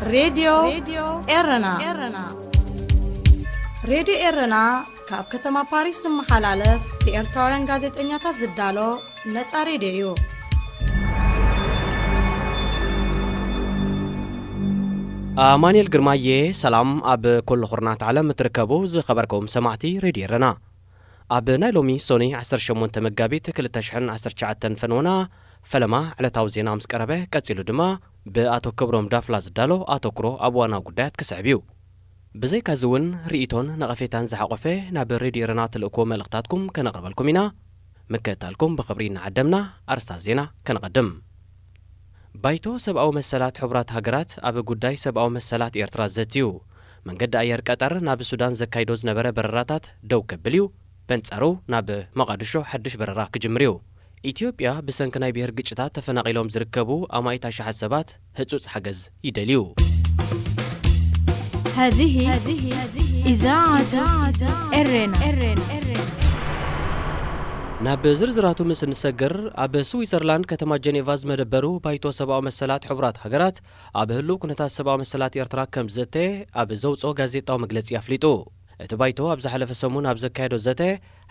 ሬድዮ ኤረና። ሬድዮ ኤረና ካብ ከተማ ፓሪስ ዝመሓላለፍ ብኤርትራውያን ጋዜጠኛታት ዝዳሎ ነጻ ሬድዮ እዩ። ኣማኑኤል ግርማየ፣ ሰላም ኣብ ኩሉ ኩርናት ዓለም እትርከቡ ዝኸበርኩም ሰማዕቲ ሬድዮ ኤረና። ኣብ ናይ ሎሚ ሶኒ ዓሰርተ ሸሞንተ መጋቢት ክልተ ሽሕን ዓሰርተ ትሽዓተን ፈንወና ፈለማ ዕለታዊ ዜና ምስ ቀረበ፣ ቀጺሉ ድማ ብኣቶ ክብሮም ዳፍላ ዝዳሎ ኣተኩሮ ኣብ ዋና ጉዳያት ክስዕብ እዩ። ብዘይካዚ እውን ርእይቶን ነቐፌታን ዝሓቖፈ ናብ ሬድዮ ኤረና ትልእክዎ መልእኽታትኩም ከነቕርበልኩም ኢና። ምክትታልኩም ብኽብሪ እናዓደምና ኣርስታት ዜና ከነቐድም። ባይቶ ሰብኣዊ መሰላት ሕቡራት ሃገራት ኣብ ጉዳይ ሰብኣዊ መሰላት ኤርትራ ዘትዩ። መንገዲ ኣየር ቀጠር ናብ ሱዳን ዘካይዶ ዝነበረ በረራታት ደው ከብል እዩ። በንጻሩ ናብ መቓድሾ ሓድሽ በረራ ክጅምር እዩ። ኢትዮጵያ ብሰንኪ ናይ ብሄር ግጭታት ተፈናቒሎም ዝርከቡ ኣማኢት ኣሽሓት ሰባት ህጹጽ ሓገዝ ይደልዩ። هذه إذاعة إرنا. ናብ ዝርዝራቱ ምስ እንሰግር፣ ኣብ ስዊዘርላንድ ከተማ ጀኔቫ ዝመደበሩ ባይቶ ሰብኣዊ መሰላት ሕቡራት ሃገራት ኣብ ህሉው ኩነታት ሰብኣዊ መሰላት ኤርትራ ከም ዘተ ኣብ ዘውፅኦ ጋዜጣዊ መግለጺ ኣፍሊጡ። እቲ ባይቶ ኣብ ዝሓለፈ ሰሙን ኣብ ዘካየዶ ዘተ፣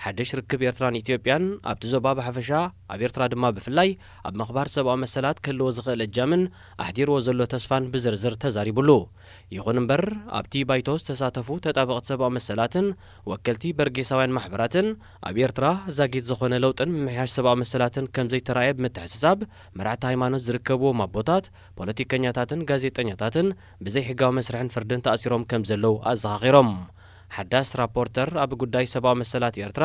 ሓድሽ ርክብ ኤርትራን ኢትዮጵያን ኣብቲ ዞባ ብሓፈሻ፣ ኣብ ኤርትራ ድማ ብፍላይ ኣብ ምኽባር ሰብኣዊ መሰላት ክህልዎ ዝኽእል እጃምን ኣሕዲርዎ ዘሎ ተስፋን ብዝርዝር ተዛሪቡሉ። ይኹን እምበር፣ ኣብቲ ባይቶ ዝተሳተፉ ተጣበቕቲ ሰብኣዊ መሰላትን ወከልቲ በርጌሳውያን ማሕበራትን፣ ኣብ ኤርትራ ዛጊት ዝኾነ ለውጥን ምምሕያሽ ሰብኣዊ መሰላትን ከም ዘይተራእየ ብምትሕስሳብ፣ መራሕቲ ሃይማኖት ዝርከብዎም ኣቦታት፣ ፖለቲከኛታትን ጋዜጠኛታትን ብዘይሕጋዊ መስርሕን ፍርድን ተኣሲሮም ከም ዘለዉ ኣዘኻኺሮም። ሓዳስ ራፖርተር ኣብ ጉዳይ ሰብኣዊ መሰላት ኤርትራ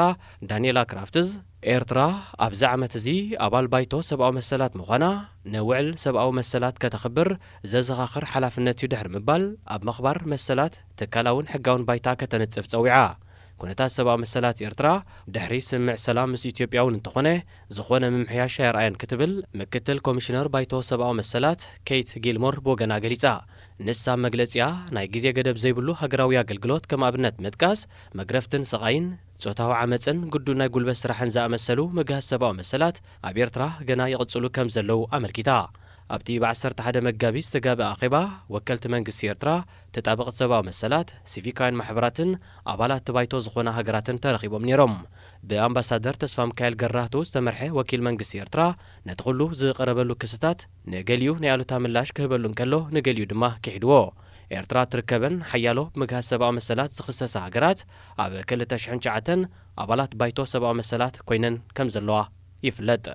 ዳንኤላ ክራፍትዝ፣ ኤርትራ ኣብዚ ዓመት እዚ ኣባል ባይቶ ሰብኣዊ መሰላት ምዃና፣ ንውዕል ሰብኣዊ መሰላት ከተኽብር ዘዘኻኽር ሓላፍነት እዩ ድሕሪ ምባል፣ ኣብ ምኽባር መሰላት ትካላውን ሕጋውን ባይታ ከተንጽፍ ጸዊዓ። ኩነታት ሰብኣዊ መሰላት ኤርትራ ድሕሪ ስምምዕ ሰላም ምስ ኢትዮጵያ እውን እንተኾነ፣ ዝኾነ ምምሕያሽ ኣየርኣየን ክትብል ምክትል ኮሚሽነር ባይቶ ሰብኣዊ መሰላት ኬይት ጊልሞር ብወገና ገሊጻ። ንሳ ኣብ መግለጺኣ፣ ናይ ግዜ ገደብ ዘይብሉ ሃገራዊ ኣገልግሎት ከም ኣብነት ምጥቃስ፣ መግረፍትን ስቓይን፣ ጾታዊ ዓመጽን ግዱን ናይ ጉልበት ስራሕን ዝኣመሰሉ ምግሃስ ሰብኣዊ መሰላት ኣብ ኤርትራ ገና ይቕጽሉ ከም ዘለዉ ኣመልኪታ። ኣብቲ ብ ዓሰርተ ሓደ መጋቢት ዝተጋብአ ኣኼባ፣ ወከልቲ መንግስቲ ኤርትራ፣ ተጣበቕቲ ሰብኣዊ መሰላት፣ ሲቪካውያን ማሕበራትን ኣባላት እቲ ባይቶ ዝኾና ሃገራትን ተረኺቦም ነይሮም። ብኣምባሳደር ተስፋሚካኤል ገራህቱ ዝተመርሐ ወኪል መንግስቲ ኤርትራ ነቲ ኩሉ ዝቐረበሉ ክስታት፣ ንገሊኡ ናይ ኣሉታ ምላሽ ክህበሉ እንከሎ፣ ንገሊኡ ድማ ክሒድዎ። ኤርትራ ትርከበን ሓያሎ ብምግሃስ ሰብኣዊ መሰላት ዝኽሰሳ ሃገራት ኣብ ክልተ ሽሕን ትሽዓተን ኣባላት ባይቶ ሰብኣዊ መሰላት ኮይነን ከም ዘለዋ ይፍለጥ።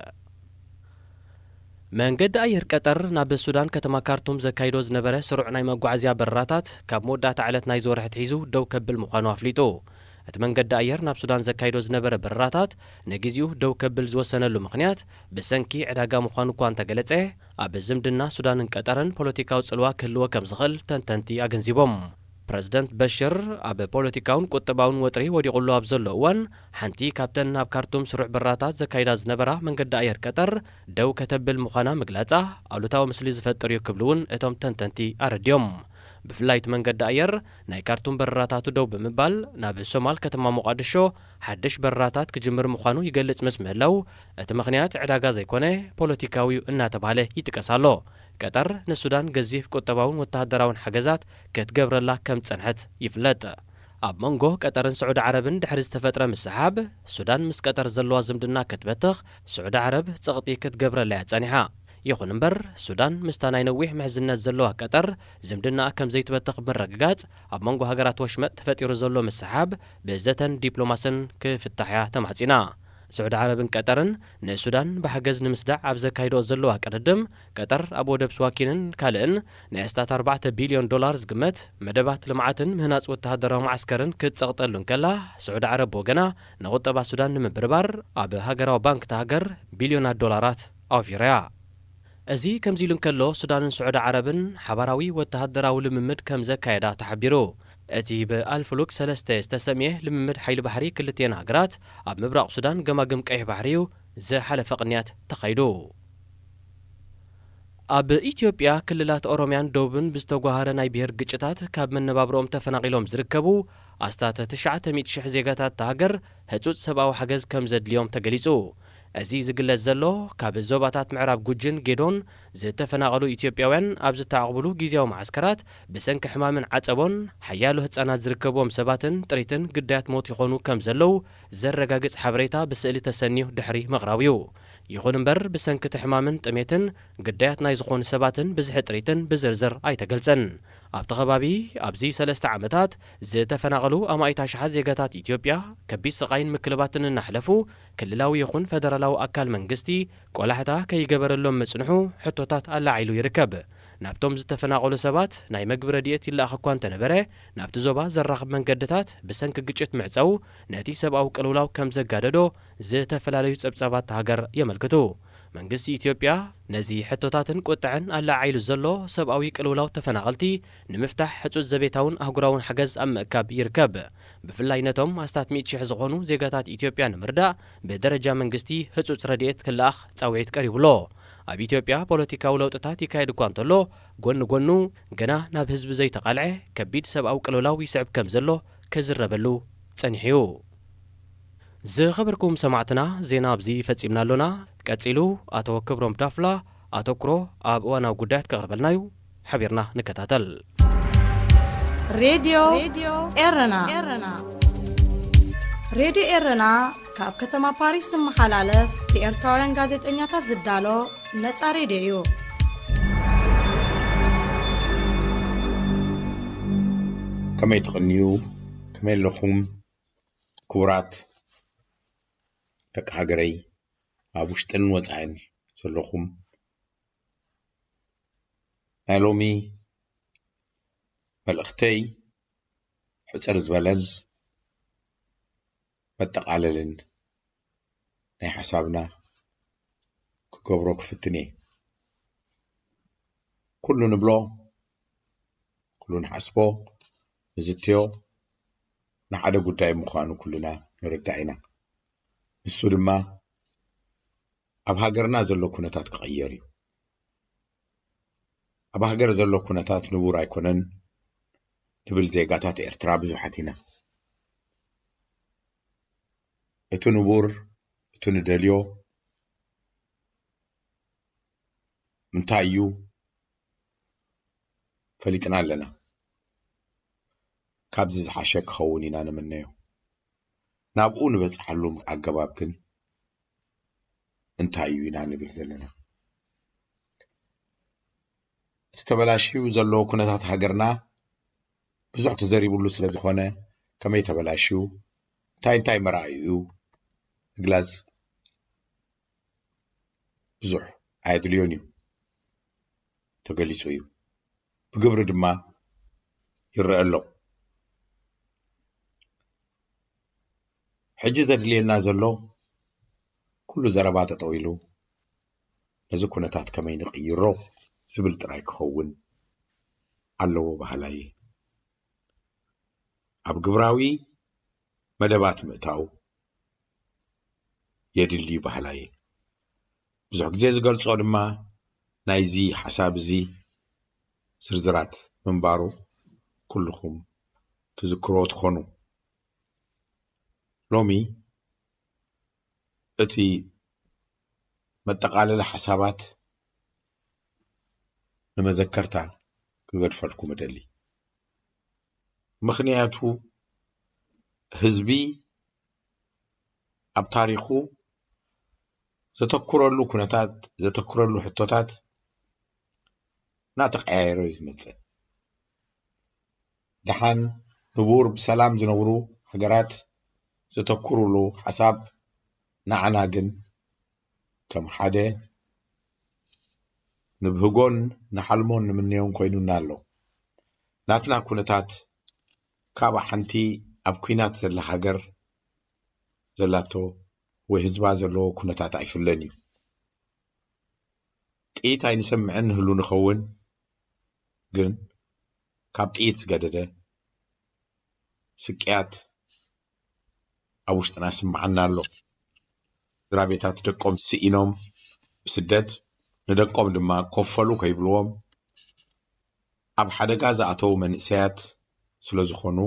መንገዲ ኣየር ቀጠር ናብ ሱዳን ከተማ ካርቱም ዘካይዶ ዝነበረ ስሩዕ ናይ መጓዓዝያ በረራታት ካብ መወዳእታ ዕለት ናይዚ ወርሒ ኣትሒዙ ደው ከብል ምዃኑ ኣፍሊጡ። እቲ መንገዲ ኣየር ናብ ሱዳን ዘካይዶ ዝነበረ በረራታት ንግዜኡ ደው ከብል ዝወሰነሉ ምኽንያት ብሰንኪ ዕዳጋ ምዃኑ እኳ እንተገለጸ፣ ኣብ ዝምድና ሱዳንን ቀጠርን ፖለቲካዊ ጽልዋ ክህልዎ ከም ዝኽእል ተንተንቲ ኣገንዚቦም። ፕረዚደንት በሽር ኣብ ፖለቲካውን ቁጠባውን ወጥሪ ወዲቑሉ ኣብ ዘሎ እዋን፣ ሓንቲ ካብተን ናብ ካርቱም ስሩዕ በረራታት ዘካይዳ ዝነበራ መንገዲ ኣየር ቀጠር ደው ከተብል ምዃና ምግላጻ ኣሉታዊ ምስሊ ዝፈጥር እዩ ክብሉ እውን እቶም ተንተንቲ ኣረድዮም። ብፍላይ እቲ መንገዲ ኣየር ናይ ካርቱም በረራታቱ ደው ብምባል ናብ ሶማል ከተማ ሞቓድሾ ሓድሽ በረራታት ክጅምር ምዃኑ ይገልጽ ምስ ምህላው፣ እቲ ምኽንያት ዕዳጋ ዘይኮነ ፖለቲካዊ እዩ እናተባህለ ይጥቀስ ኣሎ። ቀጠር ንሱዳን ገዚፍ ቁጠባውን ወተሃደራውን ሓገዛት ክትገብረላ ከም ዝጸንሐት ይፍለጥ። ኣብ መንጎ ቀጠርን ስዑዲ ዓረብን ድሕሪ ዝተፈጥረ ምስሕሓብ፣ ሱዳን ምስ ቀጠር ዘለዋ ዝምድና ክትበትኽ ስዑዲ ዓረብ ጸቕጢ ክትገብረላ እያ ጸኒሓ። ይኹን እምበር፣ ሱዳን ምስታ ናይ ነዊሕ ምሕዝነት ዘለዋ ቀጠር ዝምድናኣ ከም ዘይትበትኽ ብምርግጋጽ፣ ኣብ መንጎ ሃገራት ወሽመጥ ተፈጢሩ ዘሎ ምስሕሓብ ብዘተን ዲፕሎማስን ክፍታሕ እያ ተማሕጺና። ስዑዲ ዓረብን ቀጠርን ንሱዳን ብሓገዝ ንምስዳዕ ኣብ ዘካይድኦ ዘለዋ ቅድድም፣ ቀጠር ኣብ ወደብ ስዋኪንን ካልእን ናይ ኣስታት ኣርባዕተ ቢልዮን ዶላር ዝግመት መደባት ልምዓትን ምህናጽ ወተሃደራዊ መዓስከርን ክትጸቕጠሉ እንከላ፣ ስዑዲ ዓረብ ብወገና ንቁጠባ ሱዳን ንምብርባር ኣብ ሃገራዊ ባንክ እታ ሃገር ቢልዮናት ዶላራት ኣውፊራ'ያ። እዚ ከምዚ ኢሉ እንከሎ፣ ሱዳንን ስዑዲ ዓረብን ሓባራዊ ወተሃደራዊ ልምምድ ከም ዘካየዳ ተሓቢሩ። እቲ ብኣልፍሉክ ሰለስተ ዝተሰምየ ልምምድ ሓይሊ ባሕሪ ክልቲኤን ሃገራት ኣብ ምብራቕ ሱዳን ገማግም ቀይሕ ባሕሪ እዩ ዝሓለፈ ቅንያት ተኻይዱ። ኣብ ኢትዮጵያ ክልላት ኦሮምያን ደቡብን ብዝተጓሃረ ናይ ብሄር ግጭታት ካብ መነባብሮኦም ተፈናቒሎም ዝርከቡ ኣስታት ትሽዓተ ሚእቲ ሽሕ ዜጋታት እታ ሃገር ህጹጽ ሰብኣዊ ሓገዝ ከም ዘድልዮም ተገሊጹ። እዚ ዝግለጽ ዘሎ፣ ካብ ዞባታት ምዕራብ ጉጅን ጌዶን ዝተፈናቐሉ ኢትዮጵያውያን ኣብ ዝተዓቕብሉ ግዝያዊ መዓስከራት ብሰንኪ ሕማምን ዓጸቦን ሓያሎ ህጻናት ዝርከብዎም ሰባትን ጥሪትን ግዳያት ሞት ይኾኑ ከም ዘለዉ ዘረጋግጽ ሓበሬታ ብስእሊ ተሰንዩ ድሕሪ ምቕራቡ እዩ። ይኹን እምበር፣ ብሰንኪ እቲ ሕማምን ጥሜትን ግዳያት ናይ ዝኾኑ ሰባትን ብዝሒ ጥሪትን ብዝርዝር ኣይተገልጸን። ኣብቲ ከባቢ ኣብዚ ሰለስተ ዓመታት ዝተፈናቐሉ ኣማኢት ኣሽሓት ዜጋታት ኢትዮጵያ ከቢድ ስቓይን ምክልባትን እናሕለፉ፣ ክልላዊ ይኹን ፈደራላዊ ኣካል መንግስቲ ቆላሕታ ከይገበረሎም ምጽንሑ ሕቶታት ኣላዒሉ ይርከብ። ናብቶም ዝተፈናቐሉ ሰባት ናይ መግቢ ረድኤት ይለኣኽ እኳ እንተነበረ፣ ናብቲ ዞባ ዘራኽብ መንገድታት ብሰንኪ ግጭት ምዕጸው ነቲ ሰብኣዊ ቅልውላው ከም ዘጋደዶ ዝተፈላለዩ ጸብጻባት ሃገር የመልክቱ። መንግስቲ ኢትዮጵያ ነዚ ሕቶታትን ቁጥዐን ኣላዓዒሉ ዘሎ ሰብኣዊ ቅልውላው ተፈናቐልቲ ንምፍታሕ ሕጹጽ ዘቤታውን ኣህጉራውን ሓገዝ ኣብ ምእካብ ይርከብ። ብፍላይ ነቶም ኣስታት ሚእቲ ሽሕ ዝኾኑ ዜጋታት ኢትዮጵያ ንምርዳእ ብደረጃ መንግስቲ ህጹጽ ረድኤት ክለኣኽ ጻውዒት ቀሪቡ ኣሎ። ኣብ ኢትዮጵያ ፖለቲካዊ ለውጥታት ይካየድ እኳ እንተሎ፣ ጎኒ ጎኑ ገና ናብ ህዝቢ ዘይተቓልዐ ከቢድ ሰብኣዊ ቅልውላው ይስዕብ ከም ዘሎ ክዝረበሉ ጸኒሑ እዩ። ዝኸበርኩም ሰማዕትና፣ ዜና ኣብዚ ፈጺምና ኣሎና። ቀጺሉ ኣቶ ክብሮም ዳፍላ ኣተኩሮ ኣብ እዋናዊ ጉዳያት ከቕርበልና እዩ። ሓቢርና ንከታተል። ሬድዮ ኤረና። ሬድዮ ኤረና ካብ ከተማ ፓሪስ ዝመሓላለፍ ብኤርትራውያን ጋዜጠኛታት ዝዳሎ ነጻ ሬድዮ እዩ። ከመይ ትቕንዩ? ከመይ ኣለኹም? ክቡራት ደቂ ሃገረይ፣ ኣብ ውሽጥን ወጻኢን ዘለኹም፣ ናይ ሎሚ መልእኽተይ ሕጽር ዝበለን መጠቓለልን ናይ ሓሳብና ክገብሮ ክፍትን እየ። ኩሉ ንብሎ፣ ኩሉ ንሓስቦ፣ ንዝትዮ ንሓደ ጉዳይ ምዃኑ ኩልና ንርዳእ ኢና። ንሱ ድማ ኣብ ሃገርና ዘሎ ኩነታት ክቕየር እዩ። ኣብ ሃገር ዘሎ ኩነታት ንቡር ኣይኮነን ንብል ዜጋታት ኤርትራ ብዙሓት ኢና። እቲ ንቡር፣ እቲ ንደልዮ እንታይ እዩ ፈሊጥና ኣለና። ካብዚ ዝሓሸ ክኸውን ኢና ንምነዮ። ናብኡ ንበጽሓሉ ኣገባብ ግን እንታይ እዩ ኢና ንብል ዘለና? እቲ ተበላሽዩ ዘሎ ኩነታት ሃገርና ብዙሕ ተዘሪብሉ ስለ ዝኾነ፣ ከመይ ተበላሽዩ፣ እንታይ እንታይ መርኣይኡ ምግላጽ ብዙሕ ኣየድልዮን እዩ። ተገሊጹ እዩ። ብግብሪ ድማ ይረአ ኣሎ። ሕጂ ዘድልየና ዘሎ ኩሉ ዘረባ ጠጠው ኢሉ ነዚ ኩነታት ከመይ ንቕይሮ ዝብል ጥራይ ክኸውን ኣለዎ በሃላይ እየ። ኣብ ግብራዊ መደባት ምእታው የድሊ በሃላይ እየ። ብዙሕ ግዜ ዝገልጾ ድማ ናይዚ ሓሳብ እዚ ዝርዝራት ምንባሩ ኩልኹም ትዝክርዎ ትኾኑ። ሎሚ እቲ መጠቓለሊ ሓሳባት ንመዘከርታ ክገድፈልኩም እደሊ። ምኽንያቱ ህዝቢ ኣብ ታሪኹ ዘተኩረሉ ኩነታት፣ ዘተኩረሉ ሕቶታት እናተቀያየረ እዩ ዝመጽእ። ደሓን ንቡር ብሰላም ዝነብሩ ሃገራት ዘተኩሩሉ ሓሳብ ንዓና ግን ከም ሓደ ንብህጎን ንሓልሞን ንምንዮን ኮይኑና ኣሎ። ናትና ኩነታት ካብ ሓንቲ ኣብ ኲናት ዘላ ሃገር ዘላቶ ወይ ህዝባ ዘለዎ ኩነታት ኣይፍለን እዩ። ጥይት ኣይንሰምዕን ንህሉ ንኸውን፣ ግን ካብ ጥይት ዝገደደ ስቅያት ኣብ ውሽጥና ይስምዓና ኣሎ። ስድራ ቤታት ደቆም ስኢኖም ብስደት፣ ንደቆም ድማ ኮፈሉ ከይብልዎም ኣብ ሓደጋ ዝኣተዉ መንእሰያት ስለ ዝኾኑ፣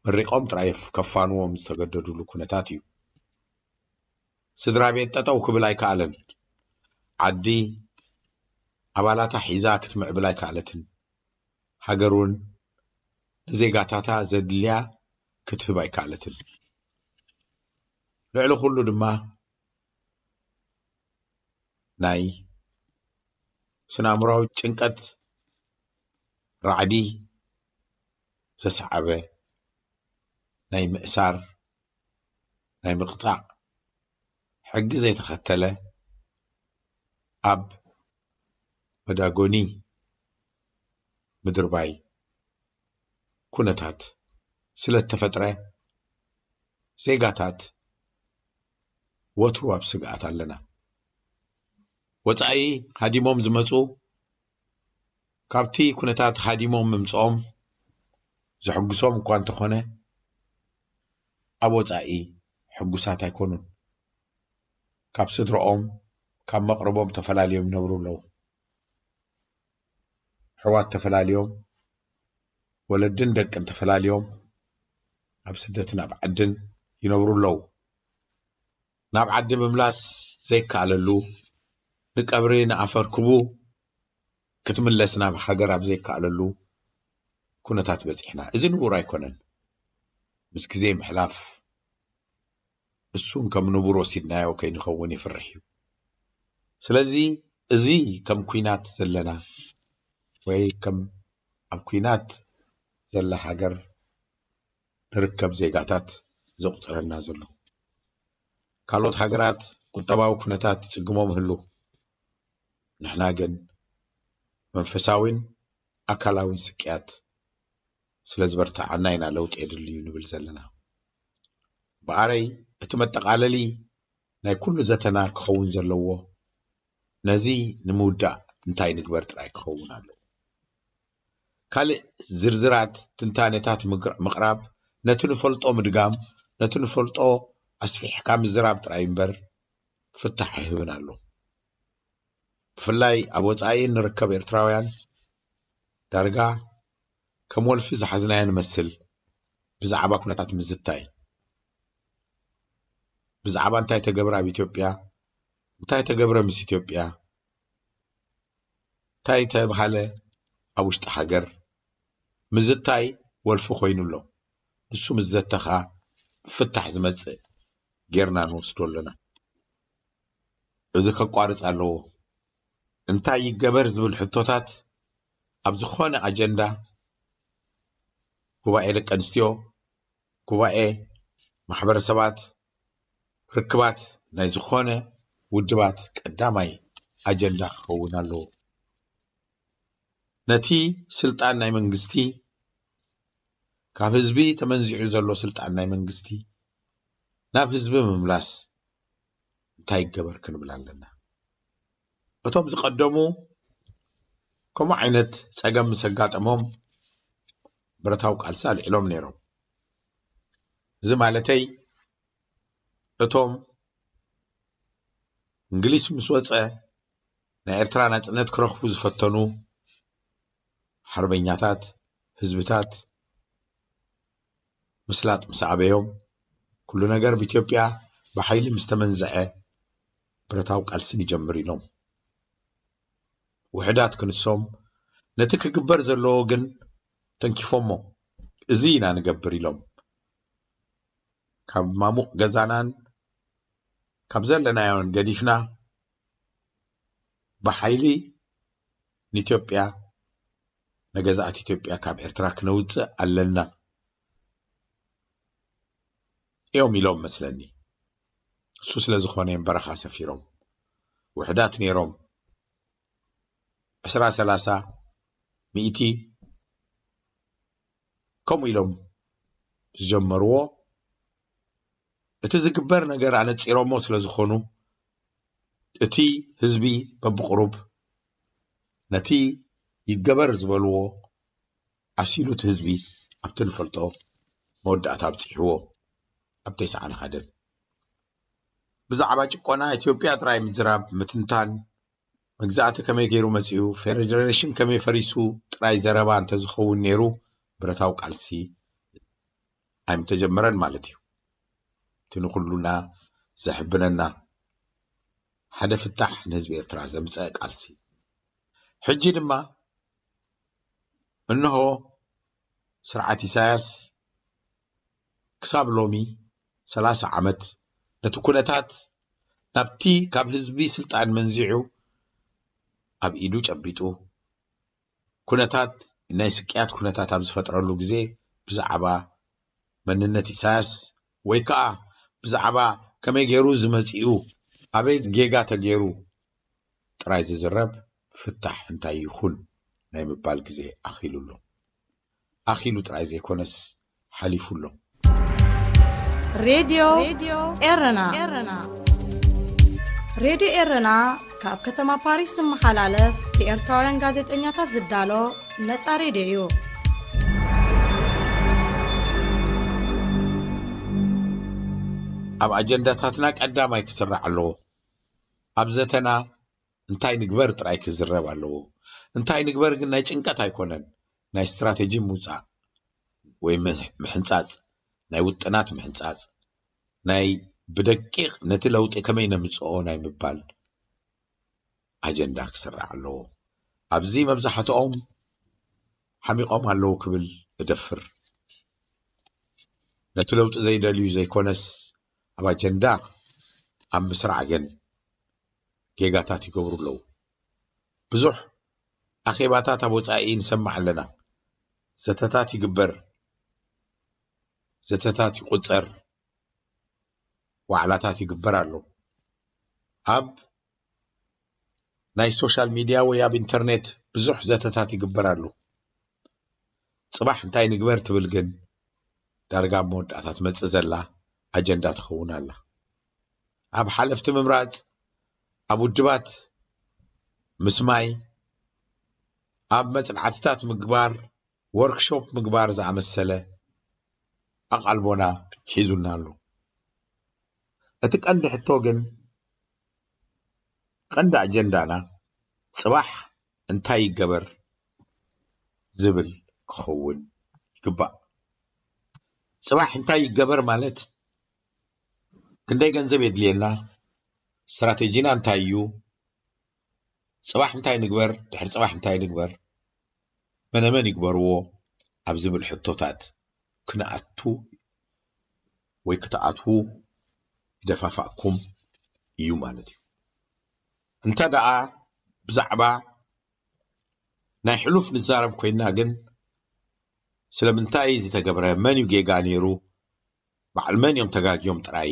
መሪቖም ጥራይ ከፋንዎም ዝተገደዱሉ ኩነታት እዩ። ስድራ ቤት ጠጠው ክብል ኣይከኣለን። ዓዲ ኣባላታ ሒዛ ክትምዕብል ኣይከኣለትን። ሃገር እውን ንዜጋታታ ዘድልያ ክትህብ ኣይከኣለትን። ልዕሊ ኩሉ ድማ ናይ ስነ-ኣእምሮኣዊ ጭንቀት ራዕዲ ዘስዓበ ናይ ምእሳር፣ ናይ ምቕጻዕ ሕጊ ዘይተኸተለ ኣብ መዳጎኒ ምድርባይ ኩነታት ስለ እተፈጥረ ዜጋታት ወትሩ ኣብ ስግኣት ኣለና። ወጻኢ ሃዲሞም ዝመጹ ካብቲ ኩነታት ሃዲሞም ምምጽኦም ዘሐጉሶም እኳ እንተኾነ ኣብ ወጻኢ ሕጉሳት ኣይኮኑን። ካብ ስድረኦም ካብ መቕርቦም ተፈላልዮም ይነብሩ ኣለዉ። ኣሕዋት ተፈላልዮም ወለድን ደቅን ተፈላልዮም ኣብ ስደትን ኣብ ዓድን ይነብሩ ኣለዉ። ናብ ዓዲ ምምላስ ዘይከኣለሉ ንቀብሪ ንኣፈር ክቡ ክትምለስ ናብ ሃገር ኣብ ዘይከኣለሉ ኩነታት በጺሕና። እዚ ንቡር ኣይኮነን። ምስ ግዜ ምሕላፍ እሱን ከም ንቡር ወሲድናዮ ከይንኸውን ይፍርሕ እዩ። ስለዚ እዚ ከም ኲናት ዘለና ወይ ከም ኣብ ኲናት ዘላ ሃገር ንርከብ ዜጋታት ዘቑጽረና ዘሎ። ካልኦት ሃገራት ቁጠባዊ ኩነታት ይጽግሞም ይህሉ። ንሕና ግን መንፈሳዊን ኣካላዊን ስቅያት ስለ ዝበርትዓና ኢና ለውጢ የድሊ እዩ ንብል ዘለና። ብኣረይ እቲ መጠቓለሊ ናይ ኩሉ ዘተና ክኸውን ዘለዎ ነዚ ንምውዳእ እንታይ ንግበር ጥራይ ክኸውን ኣለዎ። ካልእ ዝርዝራት ትንታነታት ምቅር-፣ ምቕራብ ነቲ ንፈልጦ ምድጋም፣ ነቲ ንፈልጦ ኣስፊሕካ ምዝራብ ጥራይ እምበር ፍታሕ ኣይህብን ኣሎ። ብፍላይ ኣብ ወጻኢ እንርከብ ኤርትራውያን ዳርጋ ከም ወልፊ ዝሓዝናዮ ንመስል ብዛዕባ ኩነታት ምዝታይ። ብዛዕባ እንታይ ተገብረ ኣብ ኢትዮጵያ፣ እንታይ ተገብረ ምስ ኢትዮጵያ፣ እንታይ ተብሃለ ኣብ ውሽጢ ሃገር ምዝታይ ወልፊ ኮይኑ ኣሎ። ንሱ ምስ ዘተኻ ብፍታሕ ዝመጽእ ጌርና ንወስዶ ኣለና። እዚ ከቋርጽ ኣለዎ። እንታይ ይገበር ዝብል ሕቶታት ኣብ ዝኾነ ኣጀንዳ፣ ጉባኤ ደቂ ኣንስትዮ፣ ጉባኤ ማሕበረሰባት፣ ርክባት ናይ ዝኾነ ውድባት ቀዳማይ ኣጀንዳ ክኸውን ኣለዎ። ነቲ ስልጣን ናይ መንግስቲ፣ ካብ ህዝቢ ተመንዚዑ ዘሎ ስልጣን ናይ መንግስቲ ናብ ህዝቢ ምምላስ እንታይ ይገበር ክንብል ኣለና። እቶም ዝቐደሙ ከምኡ ዓይነት ጸገም ምስ ኣጋጠሞም ብረታዊ ቃልሲ ኣልዒሎም ነይሮም። እዚ ማለተይ እቶም እንግሊዝ ምስ ወጸ ናይ ኤርትራ ናጽነት ክረኽቡ ዝፈተኑ ሓርበኛታት፣ ህዝብታት ምስላጥ ምስ ኣበዮም፣ ኩሉ ነገር ብኢትዮጵያ ብሓይሊ ምስ ተመንዘዐ ብረታዊ ቃልሲ ንጀምር ኢሎም። ውሕዳት ክንሶም ነቲ ክግበር ዘለዎ ግን ተንኪፎሞ፣ እዚ ኢና ንገብር ኢሎም። ካብ ማሙቕ ገዛናን ካብ ዘለናዮን ገዲፍና ብሓይሊ ንኢትዮጵያ፣ ንገዛእቲ ኢትዮጵያ ካብ ኤርትራ ክነውጽእ ኣለና እዮም ኢሎም መስለኒ። እሱ ስለ ዝኾነ እዮም በረኻ ሰፊሮም። ውሕዳት ነይሮም፣ ዕስራ፣ ሰላሳ፣ ሚእቲ ከምኡ ኢሎም ዝጀመርዎ፣ እቲ ዝግበር ነገር ኣነጺሮሞ ስለ ዝኾኑ፣ እቲ ህዝቢ በብቕሩብ ነቲ ይገበር ዝበልዎ ዓሲሉ እቲ ህዝቢ ኣብቲ ንፈልጦ መወዳእታ ኣብጺሕዎ ኣብ ተስዓን ሓደን። ብዛዕባ ጭቆና ኢትዮጵያ ጥራይ ምዝራብ፣ ምትንታን፣ መግዛእቲ ከመይ ገይሩ መጺኡ፣ ፌደሬሽን ከመይ ፈሪሱ ጥራይ ዘረባ እንተዝኸውን ነይሩ፣ ብረታዊ ቃልሲ ኣይምተጀመረን ማለት እዩ። እቲ ንኹሉና ዘሕብነና፣ ሓደ ፍታሕ ንህዝቢ ኤርትራ ዘምጸአ ቃልሲ። ሕጂ ድማ እንሆ ስርዓት ኢሳያስ ክሳብ ሎሚ ሰላሳ ዓመት ነቲ ኩነታት ናብቲ ካብ ህዝቢ ስልጣን መንዚዑ ኣብ ኢዱ ጨቢጡ ኩነታት ናይ ስቅያት ኩነታት ኣብ ዝፈጥረሉ ግዜ ብዛዕባ መንነት ኢሳያስ ወይ ከኣ ብዛዕባ ከመይ ገይሩ ዝመጽኡ ኣበይ ጌጋ ተገይሩ ጥራይ ዝዝረብ ፍታሕ እንታይ ይኹን ናይ ምባል ግዜ ኣኺሉ ኣሎ። ኣኺሉ ጥራይ ዘይኮነስ ሓሊፉ ኣሎ። ሬድዮ ኤረና። ሬድዮ ኤረና ካብ ከተማ ፓሪስ ዝመሓላለፍ ብኤርትራውያን ጋዜጠኛታት ዝዳሎ ነጻ ሬድዮ እዩ። ኣብ ኣጀንዳታትና ቀዳማይ ክስራዕ ኣለዎ። ኣብ ዘተና እንታይ ንግበር ጥራይ ክዝረብ ኣለዎ። እንታይ ንግበር ግን ናይ ጭንቀት ኣይኮነን፣ ናይ ስትራተጂ ምውጻእ ወይ ምሕንጻጽ፣ ናይ ውጥናት ምሕንጻጽ፣ ናይ ብደቂቕ ነቲ ለውጢ ከመይ ነምጽኦ ናይ ምባል ኣጀንዳ ክስራዕ ኣለዎ። ኣብዚ መብዛሕትኦም ሓሚቖም ኣለዉ ክብል እደፍር። ነቲ ለውጢ ዘይደልዩ ዘይኮነስ ኣብ ኣጀንዳ ኣብ ምስራዕ ግን ጌጋታት ይገብሩ ኣለዉ። ብዙሕ ኣኼባታት ኣብ ወጻኢ ንሰምዕ ኣለና። ዘተታት ይግበር፣ ዘተታት ይቁጸር፣ ዋዕላታት ይግበር ኣሎ። ኣብ ናይ ሶሻል ሚድያ ወይ ኣብ ኢንተርኔት ብዙሕ ዘተታት ይግበር ኣሎ። ጽባሕ እንታይ ንግበር ትብል ግን ዳርጋ ኣብ መወዳእታ ትመጽእ ዘላ ኣጀንዳ ትኸውን ኣላ። ኣብ ሓለፍቲ ምምራጽ፣ ኣብ ውድባት ምስማይ፣ ኣብ መጽናዕትታት ምግባር፣ ወርክሾፕ ምግባር ዝኣመሰለ ኣቓልቦና ሒዙና ኣሎ። እቲ ቀንዲ ሕቶ ግን ቀንዲ ኣጀንዳና ጽባሕ እንታይ ይገበር ዝብል ክኸውን ይግባእ። ጽባሕ እንታይ ይገበር ማለት ክንደይ ገንዘብ የድልየና፣ ስትራቴጂና እንታይ እዩ፣ ጽባሕ እንታይ ንግበር፣ ድሕሪ ጽባሕ እንታይ ንግበር፣ መነመን ይግበርዎ ኣብ ዝብል ሕቶታት ክንኣቱ ወይ ክትኣትዉ ይደፋፋእኩም እዩ ማለት እዩ። እንተ ደኣ ብዛዕባ ናይ ሕሉፍ ንዛረብ ኮይና ግን ስለምንታይ ዝተገብረ፣ መን እዩ ጌጋ ነይሩ፣ በዓል መን እዮም ተጋግዮም ጥራይ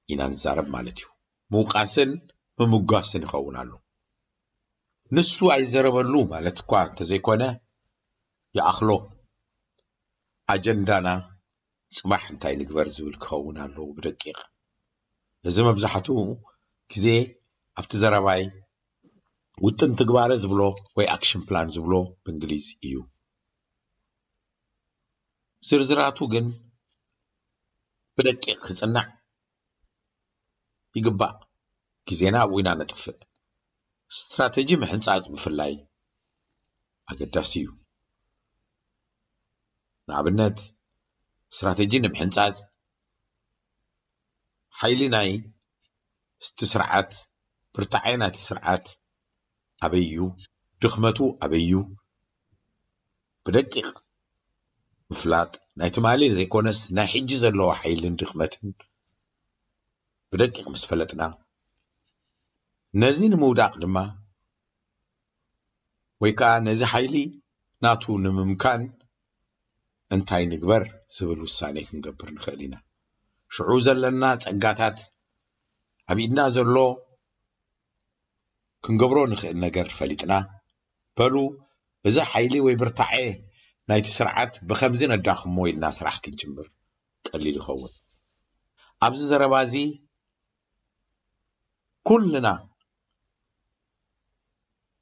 ኢና ንዛረብ ማለት እዩ። ምውቃስን ምምጓስን ይኸውን ኣሎ። ንሱ ኣይዘረበሉ ማለት እኳ እንተዘይኮነ ይኣኽሎ። ኣጀንዳና ጽባሕ እንታይ ንግበር ዝብል ክኸውን ኣለዎ ብደቂቕ። እዚ መብዛሕትኡ ግዜ ኣብቲ ዘረባይ ውጥን ትግባረ ዝብሎ ወይ ኣክሽን ፕላን ዝብሎ ብእንግሊዝ እዩ። ዝርዝራቱ ግን ብደቂቕ ክጽናዕ ይግባእ። ግዜና ኣብኡ ኢና ነጥፍእ። ስትራተጂ ምሕንጻጽ ብፍላይ ኣገዳሲ እዩ። ንኣብነት ስትራተጂ ንምሕንጻጽ ሓይሊ ናይ እቲ ስርዓት፣ ብርታዐ ናይቲ ስርዓት ኣበይ እዩ፣ ድኽመቱ ኣበይ እዩ ብደቂቕ ምፍላጥ ናይ ትማሊ ዘይኮነስ ናይ ሕጂ ዘለዎ ሓይልን ድኽመትን ብደቂቕ ምስ ፈለጥና ነዚ ንምውዳቕ ድማ ወይ ከዓ ነዚ ሓይሊ ናቱ ንምምካን እንታይ ንግበር ዝብል ውሳኔ ክንገብር ንኽእል ኢና። ሽዑ ዘለና ጸጋታት ኣብ ኢድና ዘሎ ክንገብሮ ንኽእል ነገር ፈሊጥና በሉ እዚ ሓይሊ ወይ ብርታዐ ናይቲ ስርዓት ብኸምዚ ነዳኽሞ ኢልና ስራሕ ክንጅምር ቀሊል ይኸውን። ኣብዚ ዘረባ እዚ ኩልና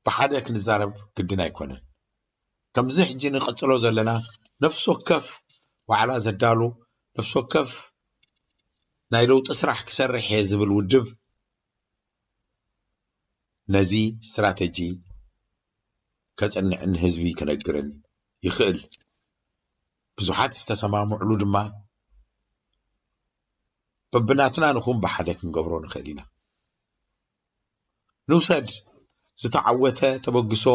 ብሓደ ክንዛረብ ግድን ኣይኮነን። ከምዚ ሕጂ ንቐጽሎ ዘለና ነፍሲ ወከፍ ዋዕላ ዘዳሉ ነፍሲ ወከፍ ናይ ለውጢ ስራሕ ክሰርሕ እየ ዝብል ውድብ ነዚ ስትራተጂ ከጽንዕን ንህዝቢ ክነግርን ይኽእል። ብዙሓት ዝተሰማምዕሉ ድማ በብናትና ንኹን ብሓደ ክንገብሮ ንኽእል ኢና። ንውሰድ፣ ዝተዓወተ ተበግሶ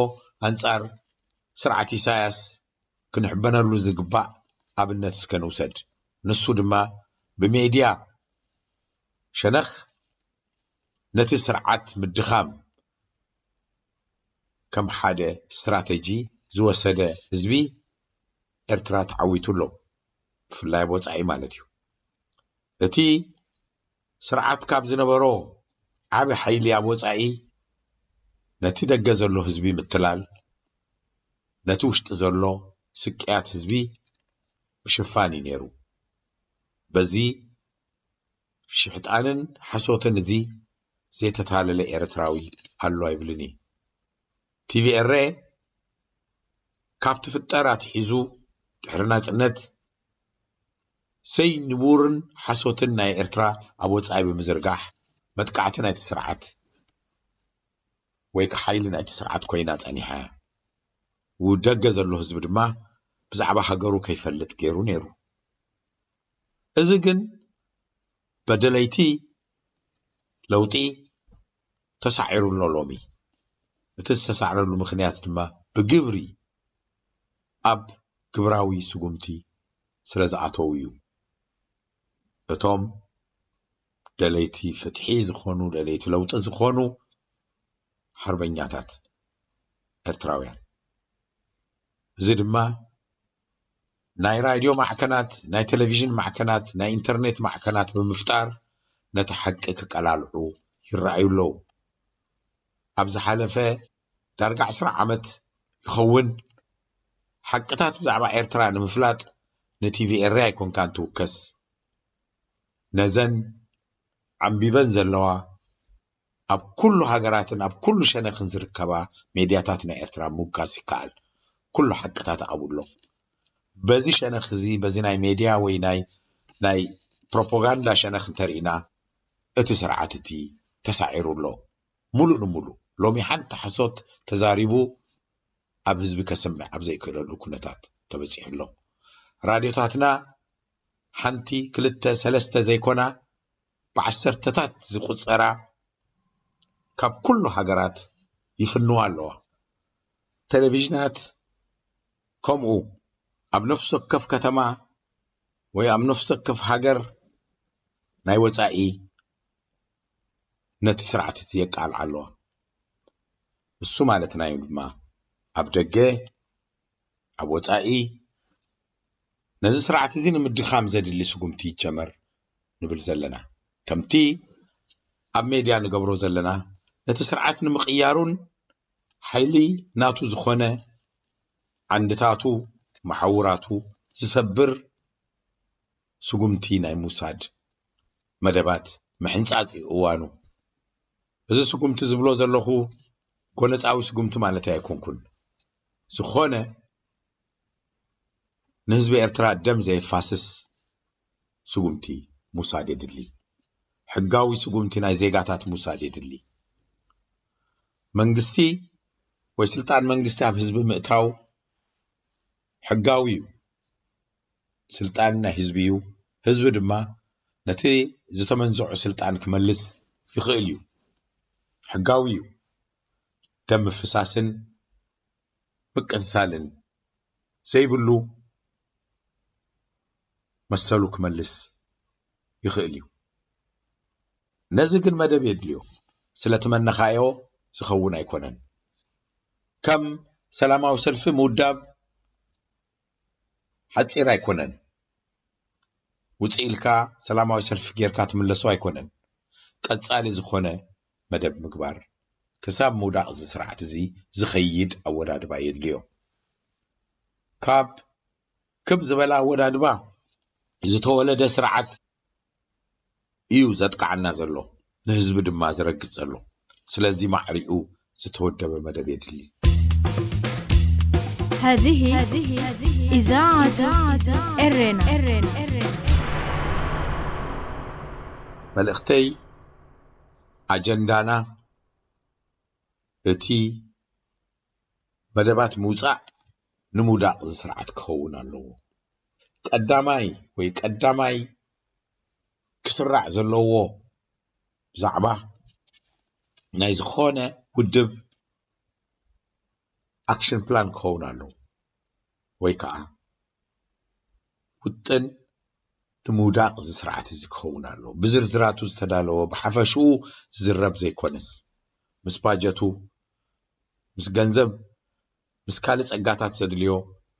ኣንጻር ስርዓት ኢሳያስ ክንሕበነሉ ዝግባእ ኣብነት እስከ ንውሰድ። ንሱ ድማ ብሜድያ ሸነኽ ነቲ ስርዓት ምድኻም ከም ሓደ ስትራተጂ ዝወሰደ ህዝቢ ኤርትራ ተዓዊቱ ኣሎ። ብፍላይ ኣብ ወጻኢ ማለት እዩ። እቲ ስርዓት ካብ ዝነበሮ ዓቢ ሓይሊ ኣብ ወጻኢ ነቲ ደገ ዘሎ ህዝቢ ምትላል፣ ነቲ ውሽጢ ዘሎ ስቅያት ህዝቢ ምሽፋን እዩ ነይሩ። በዚ ሽሕጣንን ሓሶትን እዚ ዘይተታለለ ኤርትራዊ ኣሎ ኣይብልን እየ። ቲቪ ኤረ ካብ ትፍጠር ኣትሒዙ ድሕሪ ናጽነት ዘይንቡርን ሓሶትን ናይ ኤርትራ ኣብ ወጻኢ ብምዝርጋሕ መጥቃዕቲ ናይቲ ስርዓት ወይ ከዓ ሓይሊ ናይቲ ስርዓት ኮይና ጸኒሓ እያ። ደገ ዘሎ ህዝቢ ድማ ብዛዕባ ሃገሩ ከይፈልጥ ገይሩ ነይሩ። እዚ ግን በደለይቲ ለውጢ ተሳዒሩ ኣሎ ሎሚ። እቲ ዝተሳዕረሉ ምኽንያት ድማ ብግብሪ ኣብ ግብራዊ ስጉምቲ ስለ ዝኣተዉ እዩ። እቶም ደለይቲ ፍትሒ ዝኾኑ፣ ደለይቲ ለውጢ ዝኾኑ ሓርበኛታት ኤርትራውያን። እዚ ድማ ናይ ራድዮ ማዕከናት፣ ናይ ቴሌቪዥን ማዕከናት፣ ናይ ኢንተርኔት ማዕከናት ብምፍጣር ነቲ ሓቂ ክቀላልዑ ይረኣዩ ኣለዉ። ኣብ ዝሓለፈ ዳርጋ ዕስራ ዓመት ይኸውን ሓቅታት ብዛዕባ ኤርትራ ንምፍላጥ ንቲቪ ኤረ ኣይኮንካን ትውከስ። ነዘን ዓምቢበን ዘለዋ ኣብ ኩሉ ሃገራትን ኣብ ኩሉ ሸነኽን ዝርከባ ሜድያታት ናይ ኤርትራ ምውካስ ይከኣል። ኩሉ ሓቅታት ኣብኡ ኣሎ። በዚ ሸነኽ እዚ፣ በዚ ናይ ሜድያ ወይ ናይ፣ ናይ ፕሮፓጋንዳ ሸነኽ እንተርኢና፣ እቲ ስርዓት እቲ ተሳዒሩ ኣሎ። ሙሉእ ንሙሉእ ሎሚ ሓንቲ ሓሶት ተዛሪቡ ኣብ ህዝቢ ከስምዕ ኣብ ዘይክእለሉ ኩነታት ተበጺሑ ኣሎ። ራድዮታትና ሓንቲ፣ ክልተ፣ ሰለስተ ዘይኮና፣ ብዓሰርተታት ዝቑጸራ ካብ ኩሉ ሃገራት ይፍንዋ ኣለዋ። ቴሌቪዥናት ከምኡ ኣብ ነፍሲ ወከፍ ከተማ ወይ ኣብ ነፍሲ ወከፍ ሃገር ናይ ወጻኢ ነቲ ስርዓት እቲ የቃልዓ ኣለዋ። እሱ ማለትና እዩ ድማ ኣብ ደገ፣ ኣብ ወጻኢ ነዚ ስርዓት እዚ ንምድኻም ዘድሊ ስጉምቲ ይጀመር ንብል ዘለና። ከምቲ ኣብ ሜድያ ንገብሮ ዘለና፣ ነቲ ስርዓት ንምቕያሩን ሓይሊ ናቱ ዝኾነ ዓንድታቱ፣ መሓውራቱ ዝሰብር ስጉምቲ ናይ ምውሳድ መደባት ምሕንጻጽ እዩ እዋኑ። እዚ ስጉምቲ ዝብሎ ዘለኹ ጎነጻዊ ስጉምቲ ማለት ኣይኮንኩን። ዝኾነ ንህዝቢ ኤርትራ ደም ዘየፋስስ ስጉምቲ ምውሳድ የድሊ። ሕጋዊ ስጉምቲ ናይ ዜጋታት ምውሳድ የድሊ። መንግስቲ ወይ ስልጣን መንግስቲ ኣብ ህዝቢ ምእታው ሕጋዊ እዩ። ስልጣን ናይ ህዝቢ እዩ። ህዝቢ ድማ ነቲ ዝተመንዘዑ ስልጣን ክመልስ ይኽእል እዩ። ሕጋዊ እዩ። ደም ምፍሳስን ምቅትታልን ዘይብሉ መሰሉ ክመልስ ይኽእል እዩ። ነዚ ግን መደብ የድልዮ። ስለ ትመነኻዮ ዝኸውን ኣይኮነን። ከም ሰላማዊ ሰልፊ ምውዳብ ሓጺር ኣይኮነን። ውጽእ ኢልካ ሰላማዊ ሰልፊ ጌርካ ትምለሶ ኣይኮነን። ቀጻሊ ዝኾነ መደብ ምግባር ክሳብ ምውዳቕ እዚ ስርዓት እዚ ዝኸይድ ኣወዳድባ የድልዮ። ካብ ክብ ዝበለ ኣወዳድባ ዝተወለደ ስርዓት እዩ ዘጥቃዓና ዘሎ፣ ንህዝቢ ድማ ዝረግጽ ዘሎ። ስለዚ ማዕሪኡ ዝተወደበ መደብ የድሊ። هذه إذاعة إرينا መልእኽተይ ኣጀንዳና እቲ መደባት ምውጻእ ንምውዳቕ እዚ ስርዓት ክኸውን ኣለዎ። ቀዳማይ ወይ ቀዳማይ ክስራዕ ዘለዎ ብዛዕባ ናይ ዝኾነ ውድብ ኣክሽን ፕላን ክኸውን ኣለዎ፣ ወይ ከዓ ውጥን ንምውዳቕ እዚ ስርዓት እዚ ክኸውን ኣለዎ። ብዝርዝራቱ ዝተዳለወ፣ ብሓፈሽኡ ዝዝረብ ዘይኮነስ፣ ምስ ባጀቱ፣ ምስ ገንዘብ፣ ምስ ካልእ ጸጋታት ዘድልዮ፣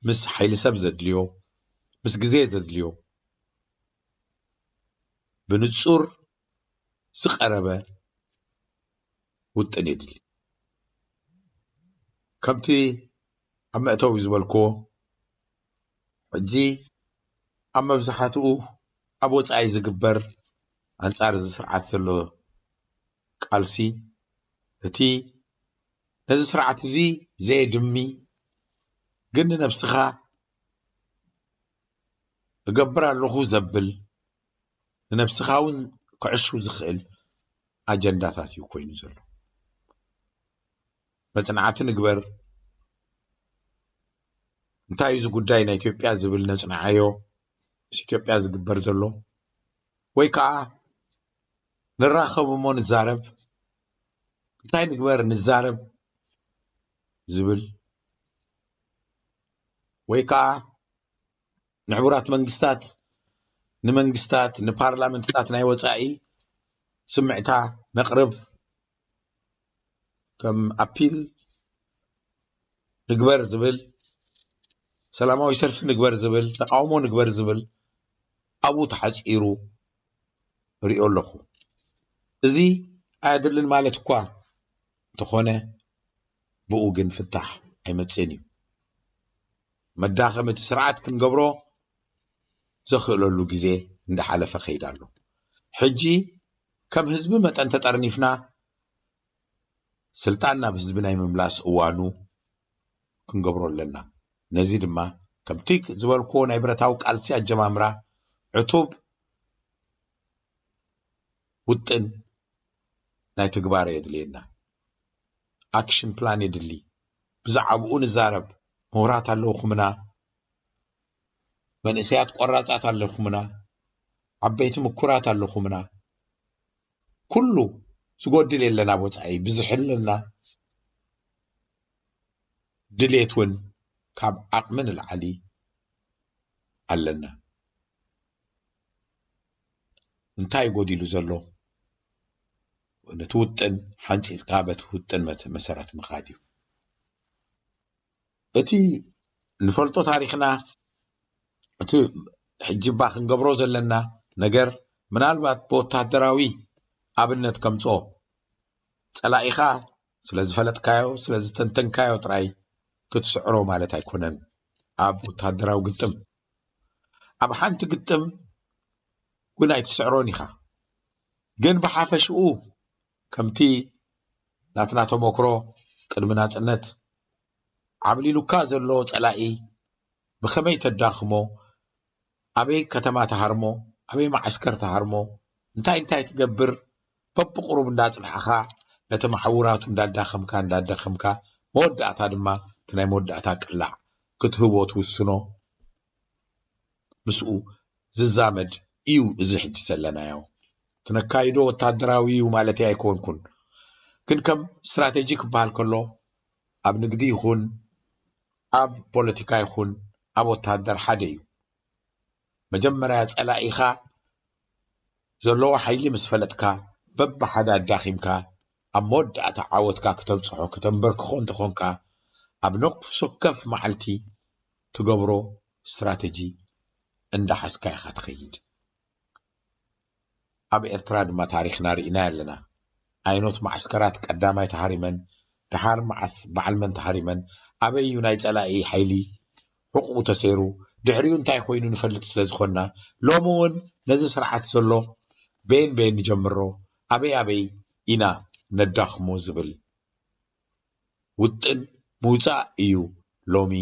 ምስ ሓይሊ ሰብ ዘድልዮ፣ ምስ ግዜ ዘድልዮ፣ ብንጹር ዝቐረበ ውጥን የድሊ። ከምቲ ኣብ መእተዊ ዝበልክዎ፣ ሕጂ ኣብ መብዛሕትኡ ኣብ ወጻኢ ዝግበር ኣንጻር እዚ ስርዓት ዘሎ ቃልሲ፣ እቲ ነዚ ስርዓት እዚ ዘየድሚ፣ ግን ንነብስኻ እገብር ኣለኹ ዘብል፣ ንነብስኻ እውን ክዕሹ ዝኽእል ኣጀንዳታት እዩ ኮይኑ ዘሎ። መጽናዕቲ ንግበር። እንታይ እዩ እዚ ጉዳይ ናይ ኢትዮጵያ ዝብል ነጽንዓዮ፣ ምስ ኢትዮጵያ ዝግበር ዘሎ፣ ወይ ከዓ ንራኸብ እሞ ንዛረብ፣ እንታይ ንግበር ንዛረብ ዝብል፣ ወይ ከዓ ንሕቡራት መንግስታት፣ ንመንግስታት፣ ንፓርላመንትታት ናይ ወጻኢ ስምዕታ ነቕርብ፣ ከም ኣፒል ንግበር ዝብል፣ ሰላማዊ ሰልፊ ንግበር ዝብል፣ ተቃውሞ ንግበር ዝብል ኣብኡ ተሓጺሩ እሪኦ ኣለኹ። እዚ ኣየድልን ማለት እኳ እንተኾነ፣ ብኡ ግን ፍታሕ ኣይመጽእን እዩ። መዳኸሚ እቲ ስርዓት ክንገብሮ ዘኽእለሉ ግዜ እንዳሓለፈ ከይድ ኣሎ። ሕጂ ከም ህዝቢ መጠን ተጠርኒፍና፣ ስልጣን ናብ ህዝቢ ናይ ምምላስ እዋኑ ክንገብሮ ኣለና። ነዚ ድማ ከምቲ ዝበልክዎ ናይ ብረታዊ ቃልሲ ኣጀማምራ ዕቱብ ውጥን ናይ ትግባረ የድልየና። ኣክሽን ፕላን የድሊ። ብዛዕባኡ ንዛረብ። ምሁራት ኣለውኹምና፣ መንእሰያት ቆራጻት ኣለኹምና፣ ዓበይቲ ምኩራት ኣለኹምና። ኩሉ ዝጎድል የለን ኣብ ወጻኢ፣ ብዝሒ ኣለና። ድሌት እውን ካብ ዓቕሚ ንላዕሊ ኣለና። እንታይ ጎዲሉ ዘሎ? ነቲ ውጥን ሓንጺጽካ በቲ ውጥን መት-፣ መሰረት ምኻድ እዩ። እቲ ንፈልጦ ታሪኽና፣ እቲ ሕጂ እባ ክንገብሮ ዘለና ነገር፣ ምናልባት ብወታደራዊ ኣብነት ከምጽኦ፣ ጸላኢኻ ስለ ዝፈለጥካዮ፣ ስለ ዝተንተንካዮ ጥራይ ክትስዕሮ ማለት ኣይኮነን። ኣብ ወታደራዊ ግጥም፣ ኣብ ሓንቲ ግጥም እውን ኣይትስዕሮን ኢኻ። ግን ብሓፈሽኡ ከምቲ ናትና ተመክሮ ቅድሚ ናጽነት ዓብሊሉካ ዘሎ ጸላኢ ብኸመይ ተዳኽሞ፣ ኣበይ ከተማ ትሃርሞ፣ ኣበይ መዓስከር ትሃርሞ፣ እንታይ እንታይ ትገብር፣ በብቁሩብ እንዳጽናዕኻ ነቲ መሓውራቱ እንዳዳኸምካ፣ እንዳዳኸምካ፣ መወዳእታ ድማ እቲ ናይ መወዳእታ ቅላዕ ክትህቦ ትውስኖ፣ ምስኡ ዝዛመድ እዩ እዚ ሕጂ ዘለናዮ። እቲ ነካይዶ ወታደራዊ እዩ ማለተይ ኣይኮንኩን። ግን ከም ስትራቴጂ ክበሃል ከሎ፣ ኣብ ንግዲ ይኹን፣ ኣብ ፖለቲካ ይኹን፣ ኣብ ወታደር ሓደ እዩ። መጀመርያ ጸላኢኻ ዘለዎ ሓይሊ ምስ ፈለጥካ፣ በብሓደ ኣዳኺምካ፣ ኣብ መወዳእታ ዓወትካ ክተብጽሖ፣ ከተንበርክኾ እንተኾንካ፣ ኣብ ነፍሲ ወከፍ መዓልቲ ትገብሮ ስትራተጂ እንዳሓዝካ ኢኻ ትኸይድ። ኣብ ኤርትራ ድማ ታሪኽና ርኢናዮ ኣለና። ኣይኖት መዓስከራት ቀዳማይ ተሃሪመን፣ ደሓር መዓስ በዓል መን ተሃሪመን፣ ኣበይ እዩ ናይ ጸላኢ ሓይሊ ሕቑኡ ተሰይሩ፣ ድሕሪኡ እንታይ ኮይኑ ንፈልጥ ስለ ዝኾንና፣ ሎሚ እውን ነዚ ስርዓት ዘሎ በየን በየን ንጀምሮ፣ ኣበይ ኣበይ ኢና ነዳኽሞ ዝብል ውጥን ምውጻእ እዩ ሎሚ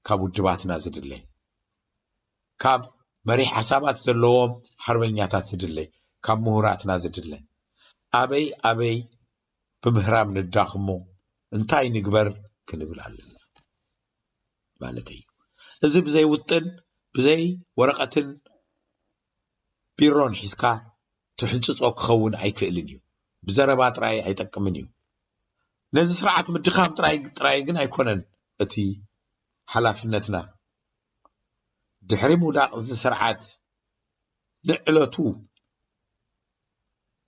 ካብ ውድባትና ዝድለ፣ ካብ መሪሕ ሓሳባት ዘለዎም ሓርበኛታት ዝድለ፣ ካብ ምሁራትና ዝድለ። ኣበይ ኣበይ ብምህራም ንዳኽሞ፣ እንታይ ንግበር ክንብል ኣለና ማለት እዩ። እዚ ብዘይ ውጥን፣ ብዘይ ወረቐትን ቢሮን ሒዝካ ትሕንጽጾ ክኸውን ኣይክእልን እዩ። ብዘረባ ጥራይ ኣይጠቅምን እዩ። ነዚ ስርዓት ምድኻም ጥራይ ጥራይ ግን ኣይኮነን እቲ ሓላፍነትና። ድሕሪ ምውዳቕ እዚ ስርዓት ንዕለቱ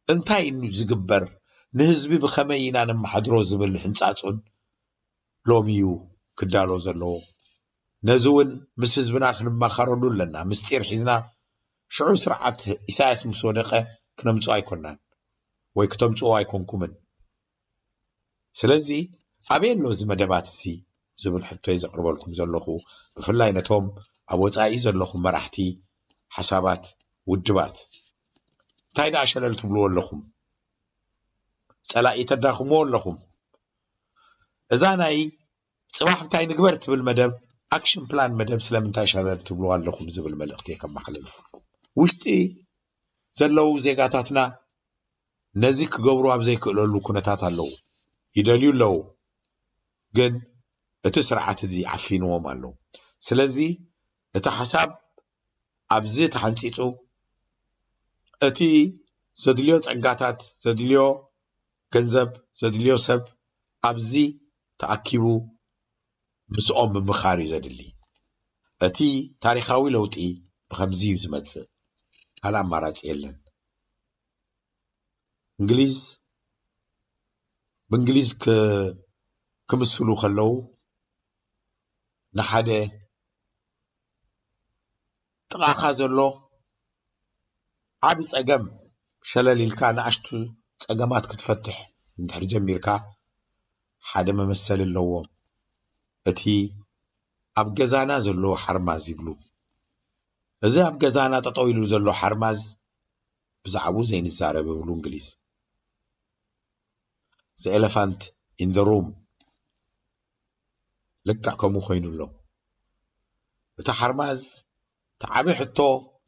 እንታይ እዩ ዝግበር፣ ንህዝቢ ብኸመይ ኢና ነመሓድሮ ዝብል ሕንጻጹን ሎሚ እዩ ክዳሎ ዘለዎ። ነዚ እውን ምስ ህዝብና ክንመኻረሉ ኣለና። ምስጢር ሒዝና ሽዑ ስርዓት ኢሳያስ ምስ ወደቐ ክነምጽኦ ኣይኮናን፣ ወይ ክተምጽኦ ኣይኮንኩምን። ስለዚ ኣበይ ኣሎ እዚ መደባት እዚ ዝብል ሕቶይ ዘቕርበልኩም ዘለኹ፣ ብፍላይ ነቶም ኣብ ወጻኢ ዘለኹም መራሕቲ፣ ሓሳባት፣ ውድባት። እንታይ ደኣ ሸለል ትብልዎ ኣለኹም? ጸላኢ ተዳኽምዎ ኣለኹም። እዛ ናይ ጽባሕ እንታይ ንግበር ትብል መደብ፣ ኣክሽን ፕላን መደብ ስለምንታይ ሸለል ትብልዎ ኣለኹም ዝብል መልእኽቲ እየ ከመሓላልፈኩም። ውሽጢ ዘለዉ ዜጋታትና ነዚ ክገብሩ ኣብ ዘይክእለሉ ኩነታት ኣለዉ። ይደልዩ ኣለዉ፣ ግን እቲ ስርዓት እዚ ዓፊንዎም ኣሎ። ስለዚ እቲ ሓሳብ ኣብዚ ተሓንጺጹ፣ እቲ ዘድልዮ ጸጋታት፣ ዘድልዮ ገንዘብ፣ ዘድልዮ ሰብ ኣብዚ ተኣኪቡ ምስኦም ምምኻር እዩ ዘድሊ። እቲ ታሪኻዊ ለውጢ ብኸምዚ እዩ ዝመጽእ። ካልእ ኣማራጺ የለን። እንግሊዝ፣ ብእንግሊዝ ክ-፣ ክምስሉ ከለዉ ንሓደ ጥቓኻ ዘሎ ዓቢ ጸገም ሸለል ኢልካ ንኣሽቱ ጸገማት ክትፈትሕ እንድሕር ጀሚርካ ሓደ መመሰሊ ኣለዎም። እቲ ኣብ ገዛና ዘሎ ሓርማዝ ይብሉ። እዚ ኣብ ገዛና ጠጠው ኢሉ ዘሎ ሓርማዝ ብዛዕባኡ ዘይንዛረብ ይብሉ እንግሊዝ። The elephant in the room። ልክዕ ከምኡ ኮይኑ ኣሎ። እቲ ሓርማዝ፣ እቲ ዓቢ ሕቶ፣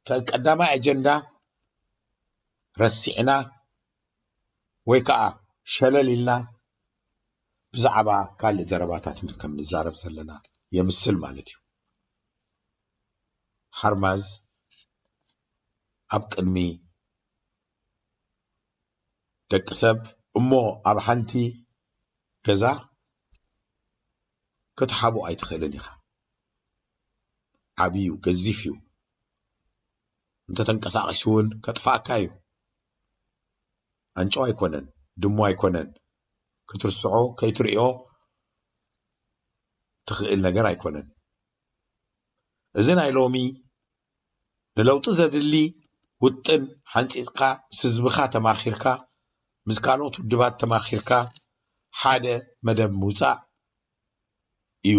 እቲ ቀዳማይ ኣጀንዳ ረሲዕና ወይ ከዓ ሸለል ኢልና ብዛዕባ ካልእ ዘረባታት ከም ንዛረብ ዘለና የምስል ማለት እዩ። ሓርማዝ ኣብ ቅድሚ ደቂ ሰብ እሞ ኣብ ሓንቲ ገዛ ክትሓቦ ኣይትኽእልን ኢኻ። ዓብዩ፣ ገዚፍ እዩ። እንተተንቀሳቒሱ እውን ከጥፍኣካ እዩ። ኣንጨው ኣይኮነን፣ ድሙ ኣይኮነን። ክትርስዖ፣ ከይትርእዮ ትኽእል ነገር ኣይኮነን። እዚ ናይ ሎሚ ንለውጢ ዘድሊ ውጥን ሓንጺጽካ፣ ምስ ህዝብኻ ተማኺርካ፣ ምስ ካልኦት ውድባት ተማኺርካ ሓደ መደብ ምውጻእ እዩ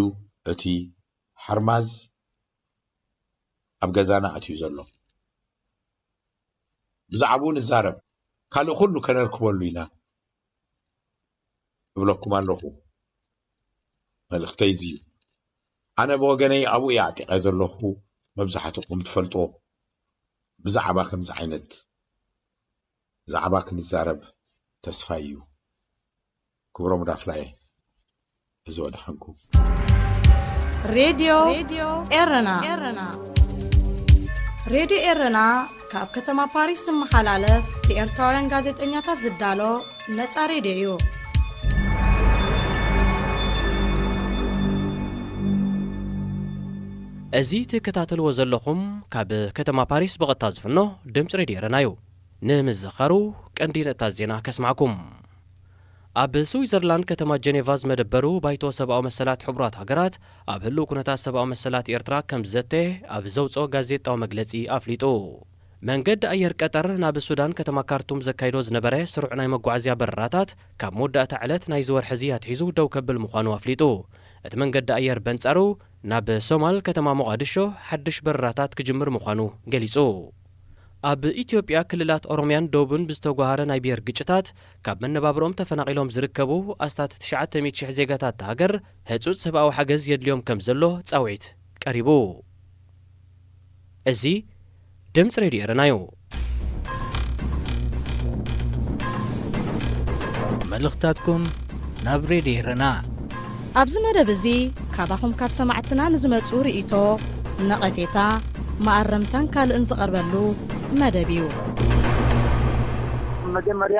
እቲ ሓርማዝ ኣብ ገዛና ኣትዩ ዘሎ። ብዛዕባኡ ንዛረብ፣ ካልእ ኩሉ ከነርክበሉ ኢና እብለኩም ኣለኹ። መልእኽተይ እዚ እዩ። ኣነ ብወገነይ ኣብኡ እየ ዓጢቐ ዘለኹ። መብዛሕትኹም ትፈልጥዎ ብዛዕባ ከምዚ ዓይነት ዛዕባ ክንዛረብ ተስፋይ እዩ። ክብሮም ዳፍላየ፣ እዚ ወደሓንኩም። ሬድዮ ኤረና። ሬድዮ ኤረና ካብ ከተማ ፓሪስ ዝመሓላለፍ ብኤርትራውያን ጋዜጠኛታት ዝዳሎ ነጻ ሬድዮ እዩ። እዚ ትከታተልዎ ዘለኹም ካብ ከተማ ፓሪስ ብቐጥታ ዝፍኖ ድምፂ ሬድዮ ኤረና እዩ። ንምዝኸሩ ቀንዲ ነጥብታት ዜና ከስማዕኩም። ኣብ ስዊዘርላንድ ከተማ ጀኔቫ ዝመደበሩ ባይቶ ሰብኣዊ መሰላት ሕቡራት ሃገራት ኣብ ህልው ኩነታት ሰብኣዊ መሰላት ኤርትራ ከም ዝዘተ ኣብ ዘውፅኦ ጋዜጣዊ መግለፂ ኣፍሊጡ። መንገዲ ኣየር ቀጠር ናብ ሱዳን ከተማ ካርቱም ዘካይዶ ዝነበረ ስሩዕ ናይ መጓዓዝያ በረራታት ካብ መወዳእታ ዕለት ናይዚ ወርሒ እዚ ኣትሒዙ ደው ከብል ምዃኑ ኣፍሊጡ። እቲ መንገዲ ኣየር በንጻሩ ናብ ሶማል ከተማ ሞቓድሾ ሓድሽ በረራታት ክጅምር ምዃኑ ገሊጹ። ኣብ ኢትዮጵያ ክልላት ኦሮምያን ደቡብን ብዝተጓሃረ ናይ ብሔር ግጭታት ካብ መነባብሮኦም ተፈናቒሎም ዝርከቡ ኣስታት ትሽዓተ ሚእቲ ሽሕ ዜጋታት እታ ሃገር ህጹጽ ሰብኣዊ ሓገዝ የድልዮም ከም ዘሎ ጻውዒት ቀሪቡ። እዚ ድምፂ ሬድዮ ኤረና እዩ። መልእኽታትኩም ናብ ሬድዮ ኤረና። ኣብዚ መደብ እዚ ካባኹም ካብ ሰማዕትና ንዝመጹ ርእይቶ፣ ነቐፌታ፣ መኣረምታን ካልእን ዝቐርበሉ መደብ እዩ። መጀመርያ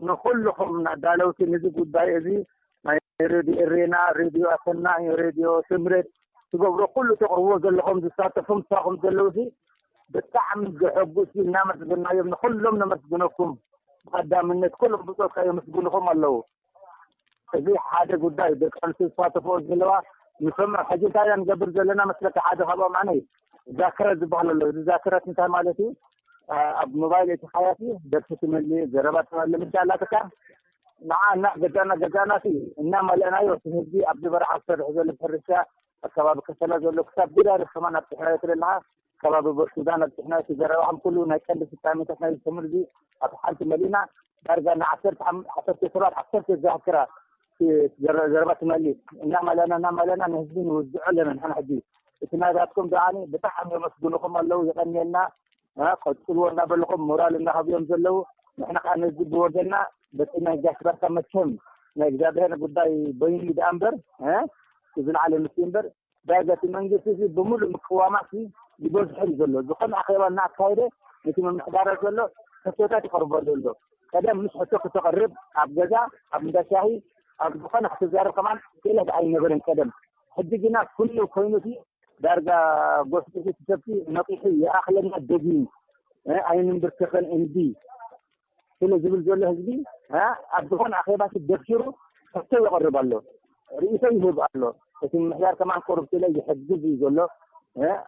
ንኹልኹም ኣዳለውቲ ነዚ ጉዳይ እዚ ናይ ሬድዮ ኤሬና፣ ሬድዮ ኣሰና፣ ሬድዮ ስምረት ትገብሮ ኩሉ ተቕርብዎ ዘለኹም ዝሳተፉ ምሳኹም ዘለዉ ሲ ብጣዕሚ ዘሐጉስ እዩ። እናመስገናዮም ንኹሎም ነመስግነኩም። ብቐዳምነት ኩሎም ብጾትካ የመስግንኹም ኣለዉ። እዚ ሓደ ጉዳይ ደቂ ኣንስትዮ ዝሳተፍኦ ዘለዋ ንሰምዖ። ሕጂ እንታይ ኢና ንገብር ዘለና መስለካ? ሓደ ካብኦም ኣነ እዩ ዛክረት ዝበሃል ኣሎ። እዚ ዛክረት እንታይ ማለት እዩ? ኣብ ሞባይል እቲ ሓያሲ ደርፊ ትመሊ ዘረባ ትመሊ ምሻ ኣላትካ ንዓ እና ገዛና ገዛና ሲ እናመለእናዮ እቲ ህዝቢ ኣብዚ በረኻ ዝሰርሕ ዘሎ ሕርሻ ኣከባቢ ከሰላ ዘሎ ክሳብ ቢዳሪ ከማን ኣብፅሕናዮ ትለለኻ ከባቢ ሱዳን ኣብፅሕናዮ ዘረባኹም ኩሉ ናይ ቀንዲ ፍጻሜታት ናይ ትምህርቲ ኣብ ሓንቲ መሊእና ዳርጋ ንዓሰርተ ዓሰርተ ሰባት ዓሰርተ ዛክራ ዘረባ ትመሊ እናመለእና እናመለእና ንህዝቢ ንውዝዖ ኣለና ንሕና ሕጂ እቲ ናይባትኩም ደኣኒ ብጣዕሚ የመስግንኹም ኣለዉ። የቐንየልና። ቀጽልዎ እናበልኹም ሞራል እናሃብዮም ዘለዉ ንሕና ከዓ ነዚ ብወገንና በቲ ናይ ጋሽ ባርካ መቸም ናይ እግዚኣብሔር ጉዳይ በይኑ ደኣ እምበር ዝለዓለ ምስ እምበር ዳርጋ እቲ መንግስቲ እዚ ብምሉእ ምቅዋማት ይበዝሖ እዩ ዘሎ። ዝኾነ ኣኼባ እናኣካየደ ነቲ ምምሕዳራት ዘሎ ሕቶታት ይቐርበሉ ኣሎ። ቀደም ምስ ሕቶ ክተቕርብ ኣብ ገዛ ኣብ እንዳ ሻሂ ኣብ ዝኾነ ክትዛረብ ከማን ክእለት ኣይነበረን ቀደም። ሕጂ ግና ኩሉ ኮይኑ እቲ ዳርጋ ጎስጢ እቲ ሰብቲ ነቒሑ ይኣኽለና ደጊም ኣይንንብርከኸን እንዲ ስለ ዝብል ዘሎ ህዝቢ ኣብ ዝኾነ ኣኼባሲ ደፊሩ ሕቶ ይቐርብ ኣሎ፣ ርእይቶ ይህብ ኣሎ። እቲ ምምሕዳር ከማን ቁሩብ ስለ ይሕግዝ እዩ ዘሎ።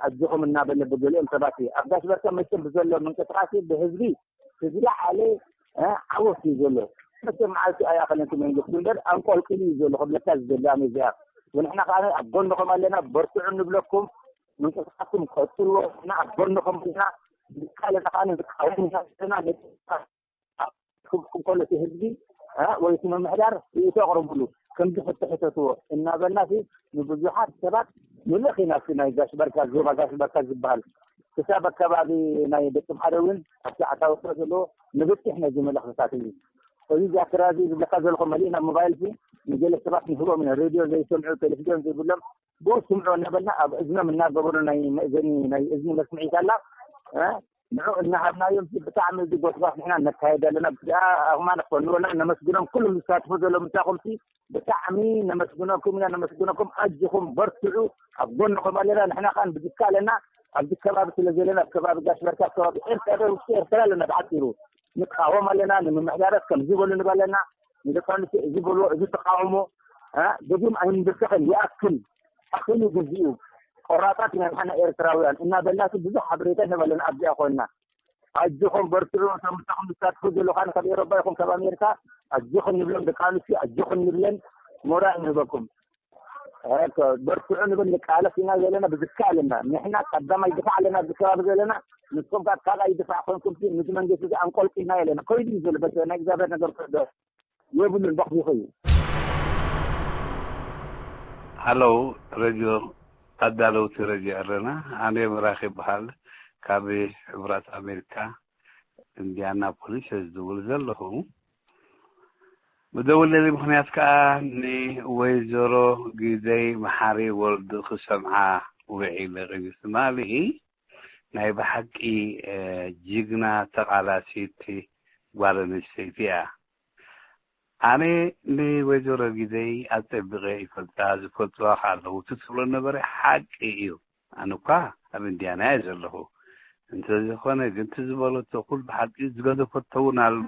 ኣጆኹም እናበለ ብገሊኦም ሰባት ኣብ ጋሽ በርካ መቸም ብዘሎ ምንቅስቃስ ብህዝቢ ብዝለዓለ ዓወት እዩ ዘሎ። መቸም መዓልቲ ኣይኣኸለንቲ መንግስቲ እምበር ኣንቆልቂሉ እዩ ዘሎ ክብለካ ዝደሊ ኣነ እዚኣ ወንሕና ከዓ ኣብ ጎንኹም ኣለና በርትዑ ንብለኩም። ምንቅስቃስኩም ቀፅልዎ እና ኣብ ጎንኹም ኣለና። ብዝካለና ከዓ ንቃወም ኢና ዘለና። ክኮነ እቲ ህዝቢ ወይ እቲ ምምሕዳር ርእይቶ ኣቕርብሉ ከምዚ ሕቶ ሕተትዎ እናበልና ንብዙሓት ሰባት ንልእኽ ኢና። እቲ ናይ ጋሽ በርካ ዞባ ጋሽ በርካ ዝበሃል ክሳብ ኣከባቢ ናይ ደቂ ማሕረ እውን ኣብቲ ኣታዊ ዘለዎ ንብፅሕ ነዚ መልእኽትታት እዩ። እዚ ዛክራ እዚ ዝብለካ ዘለኹ መሊእና ሞባይል ሲ ንገለ ሰባት ንህቦም ኢና ሬድዮ ዘይሰምዑ ቴሌቪዝዮን ዘይብሎም ብኡ ስምዑ እናበልና ኣብ እዝኖም እናገበሩ ናይ መእዘኒ ናይ እዝኒ መስምዒት ኣላ ንዑ እናሃብናዮም ብጣዕሚ እዚ ጎስጓስ ንሕና ነካየድ ኣለና። ብዚኣ ኣኹማ ንኾንወላ ነመስግኖም ኩሎም ዝሳትፉ ዘሎ ምሳኹም ሲ ብጣዕሚ ነመስግነኩም ኢና ነመስግነኩም። ኣጅኹም በርትዑ ኣብ ጎንኹም ኣለና። ንሕና ከዓ ብዝካለና ኣብዚ ከባቢ ስለ ዘለና ኣብ ከባቢ ጋሽ በርካ ኣብ ከባቢ ኤርትራ ውሽጢ ኤርትራ ኣለና ብሓፂሩ ንቃወም ኣለና። ንምምሕዳራት ከም ዝበሉ ንበለና ንደቂ ኣንስትዮ እዚ በልዎ እዚ ተቃውሞ ደጊም ኣይንብርከኸን ይኣክል ኣኺሉ ግዚኡ ቆራጣት ኢና ንሕና ኤርትራውያን እናበልና ብዙሕ ሓበሬታ ንህብ ኣለና ኣብዚኣ ኮይንና ኣጆኹም በርትዑ እቶም ምሳኹም ዝሳትፉ ዘለኹ ኣነ ካብ ኤሮፓ ይኹን ካብ ኣሜሪካ ኣጆኹም ንብሎም ደቂ ኣንስትዮ ኣጆኹም ንብለን ሞራል ንህበኩም በርትዑ ንብል ንቃለስ ኢና ዘለና ብዝከኣለና ንሕና ቀዳማይ ድፋዕ ኣለና ኣብዚ ከባቢ ዘለና ንስኹም ከዓ ካልኣይ ድፋዕ ኮንኩም ነዚ መንግስቲ እዚ ኣንቆልቂልና ኣለና ኮይዱ እዩ ዘሎ በቃ ናይ እግዚኣብሔር ነገር ክሕደር የብሉን በኽቢኹ እዩ። ሃለው ረድዮ ኣዳለውቲ ረድዮ ኣለና ኣነ ምራኽ ይበሃል ካብ ሕቡራት ኣሜሪካ ኢንዲያናፖሊስ ዝብል ዘለኹ ምደውለሊ ምኽንያት ከዓ ንወይዘሮ ግደይ መሓሪ ወልዱ ክሰምዓ ውዒለ ቅድሚ ትማሊ ናይ ብሓቂ ጅግና ተቓላሲት ጓል ኣንስተይቲ እያ። ኣነ ንወይዘሮ ግደይ ኣጸቢቐ ይፈልጣ፣ ዝፈልጥዋ ከኣ ኣለዉ። እቲ ትብሎ ነበረ ሓቂ እዩ። ኣነ እኳ ኣብ እንድያና እየ ዘለኹ። እንተዘይኮነ ግን እቲ ዝበለቶ ኩሉ ሓቂ ዝገደፈቶ እውን ኣሎ።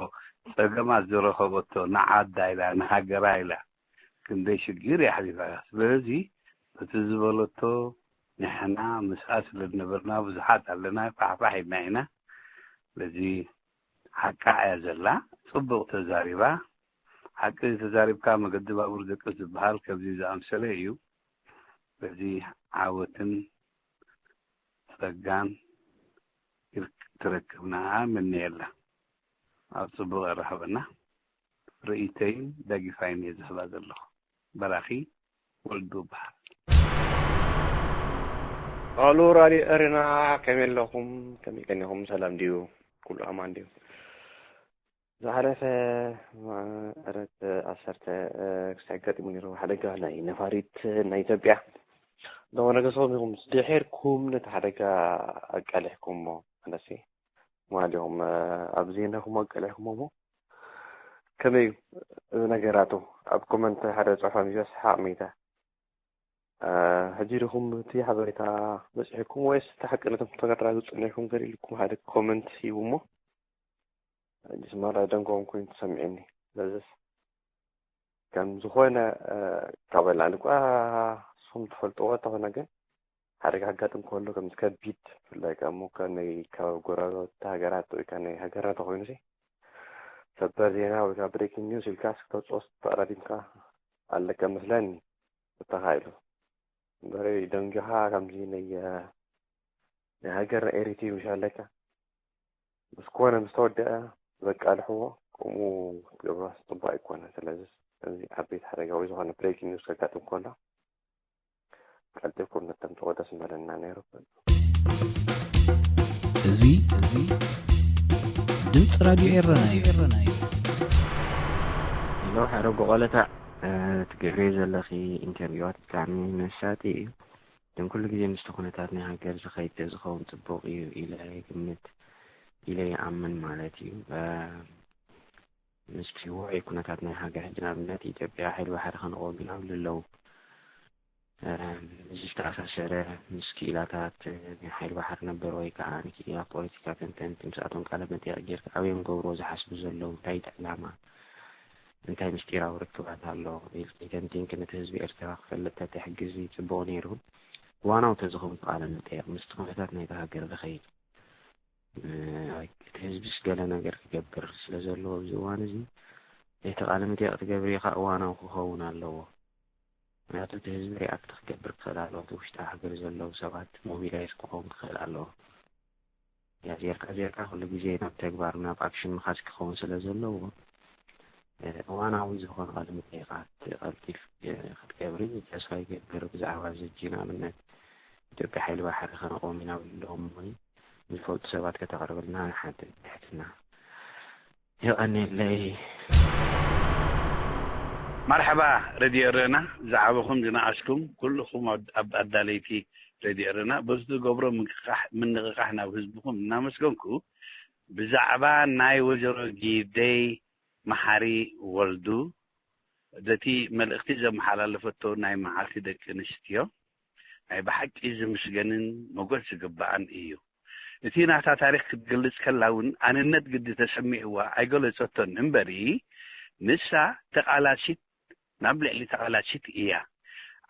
ጸገማት ዝረኸበቶ ንዓዳ ኢላ ንሃገራ ኢላ ክንደይ ሽግር እያ ኣሕሊፋ። ስለዚ እቲ ዝበለቶ ንሕና ምስኣ ስለ ዝነበርና ብዙሓት ኣለና ፋሕፋሕ ኢልና ኢና። ስለዚ ሓቃ እያ ዘላ። ጽቡቕ ተዛሪባ። ሓቂ ተዛሪብካ መገዲ ባቡር ደቂ ዝበሃል ከምዚ ዝኣምሰለ እዩ። በዚ ዓወትን ጸጋን ትረክብና ምንየላ። ኣብ ጽቡቕ የራኽበና። ርእይተይን ደጊፋይን እየ ዝህባ ዘለኹ። በራኺ ወልዱ በሃል። ኣሉ ራድዮ ኤሬና ከመይ ኣለኹም? ከመይ ቀኒኹም? ሰላም ድዩ? ኩሉ ኣማን ድዩ? ዝሓለፈ ዕለት ዓሰርተ ክስተ ኣጋጢሙ ነይሩ ሓደጋ ናይ ነፋሪት ናይ ኢትዮጵያ። ዶ ነገሶም ኢኹም ድሒርኩም ነቲ ሓደጋ ኣቃሊሕኩሞ? ኣነሲ ማን ኢኹም ኣብ ዜናኹም ኣቃሊሕኩሞ እሞ ከመይ እዩ እዚ ነገራቱ? ኣብ ኮመንት ሓደ ጽሑፍ ኣንቢበ ሰሓቕ መይተ። ሕጂ ዲኹም እቲ ሓበሬታ በጺሕኩም ወይስ እቲ ሓቂ ነቶም ተጋድራዊ ጽኒሕኩም ገለ ኢልኩም ሓደ ኮመንት ሂቡ እሞ፣ ሕጂ ስማራ ደንጎም ኮይኑ ተሰሚዑኒ። ስለዚስ ከም ዝኾነ፣ ካብ ኣላዕሊ እኳ ንስኹም ትፈልጥዎ እንተኾነ ግን ሓደጋ ከጋጥም ከሎ ከምዚ ከቢድ ብፍላይ ከኣ እሞ ከ ናይ ካብ ጎረባብቲ ሃገራት ወይ ከኣ ናይ ሃገርና ተኾይኑሲ ሰበር ዜና ወይ ከኣ ብሬኪንግ ኒውስ ኢልካስ ክተውጽኦስ ተቐዳዲምካ ኣለካ መስለኒ። ተተኻኢሉ እምበር ደንጊኻ ከምዚ ናይ ናይ ሃገርና ኤሪትሪ ምሽ ኣለካ ምስ ኮነ ምስ ተወደአ ዘቃልሕዎ ከምኡ ክትገብሮ ጽቡቕ ኣይኮነ። ስለዚ እዚ ዓበይቲ ሓደጋ ወይ ዝኾነ ብሬኪንግ ኒውስ ከጋጥም ከሎ ቀልጢፍኩም ነተምጽኦ ደስ ምበለና ነይሩ። እዚ እዚ ድምፂ ራድዮ ኤረና እዩ። ኢሎ ሓደ ብቆለታ ትገብርዮ ዘለኺ ኢንተርቪዋት ብጣዕሚ መሳጢ እዩ። ግን ኩሉ ግዜ ምስቲ ኩነታት ናይ ሃገር ዝኸይድ ተዝኸውን ፅቡቕ እዩ ኢለ ይግምት ኢለ ይኣምን ማለት እዩ። ምስቲ ውዑይ ኩነታት ናይ ሃገር ሕጂ ንኣብነት ኢትዮጵያ ሓይሊ ባሕሪ ከነቕውም ኢና ይብሉ ኣለዉ። እዚ ዝተኣሳሰረ ምስ ክኢላታት ናይ ሓይሊ ባሕሪ ነበር ወይ ከዓ ንክኢላ ፖለቲካ ተንተንቲ ምስኣቶም ቃለ መጠየቕ ጌርካ ኣበዮም ገብርዎ ዝሓስቡ ዘለዉ እንታይ እቲ ዕላማ እንታይ ምስጢራዊ ርክባት ኣሎ ኢልኪ ተንቲንኪ ነቲ ህዝቢ ኤርትራ ክፈልጥ ተትሕግዚ ጽቡቕ ነይሩ። እዋናዊ ተዝኸውን ቃለ መጠየቕ ምስቲ ኩነታት ናይታ ሃገር ዝኸይድ እቲ ህዝብስ ገለ ነገር ክገብር ስለ ዘለዎ ኣብዚ እዋን እዚ እቲ ቃለ መጠየቕ ትገብሪ ኢኻ እዋናዊ ክኸውን ኣለዎ። ምክንያቱ እቲ ህዝቢ ሪኣክት ክገብር ክኽእል ኣለዎ። እቲ ውሽጢ ሃገር ዘለዉ ሰባት ሞቢላይዝ ክኸውን ክኽእል ኣለዎ። ያ ዜርካ ዜርካ ኩሉ ግዜ ናብ ተግባር ናብ ኣክሽን ምኻድ ክኸውን ስለ ዘለዎ እዋናዊ ዝኾነ ቃለ መጠይቓት ቀልጢፍ ክትገብሪ ተስፋ ይገብር። ብዛዕባ እዚ ሕጂ ንኣብነት ኢትዮጵያ ሓይሊ ባሕሪ ከነቆም ኢና ብሎም እውን ዝፈልጡ ሰባት ከተቕርብልና ንሓትት ብትሕትና። የቐንየለይ። መርሐባ ረድዮ ኤረና ዝዓበኹም ዝነኣስኩም ኩልኹም ኣብ ኣዳለይቲ ረድዮ ኤረና በዚ ትገብሮ ምንቕቓሕ ናብ ህዝብኹም እናመስገንኩ ብዛዕባ ናይ ወይዘሮ ጊደይ መሓሪ ወልዱ ነቲ መልእኽቲ ዘመሓላለፈቶ ናይ መዓልቲ ደቂ ኣንስትዮ ናይ ብሓቂ ዝምስገንን ሞገስ ዝግብኣን እዩ። እቲ ናታ ታሪኽ ክትገልጽ ከላ እውን ኣነነት ግዲ ተሰሚዕዋ ኣይገለጸቶን እምበሪ ንሳ ተቓላሲት ናብ ልዕሊ ተቓላሲት እያ።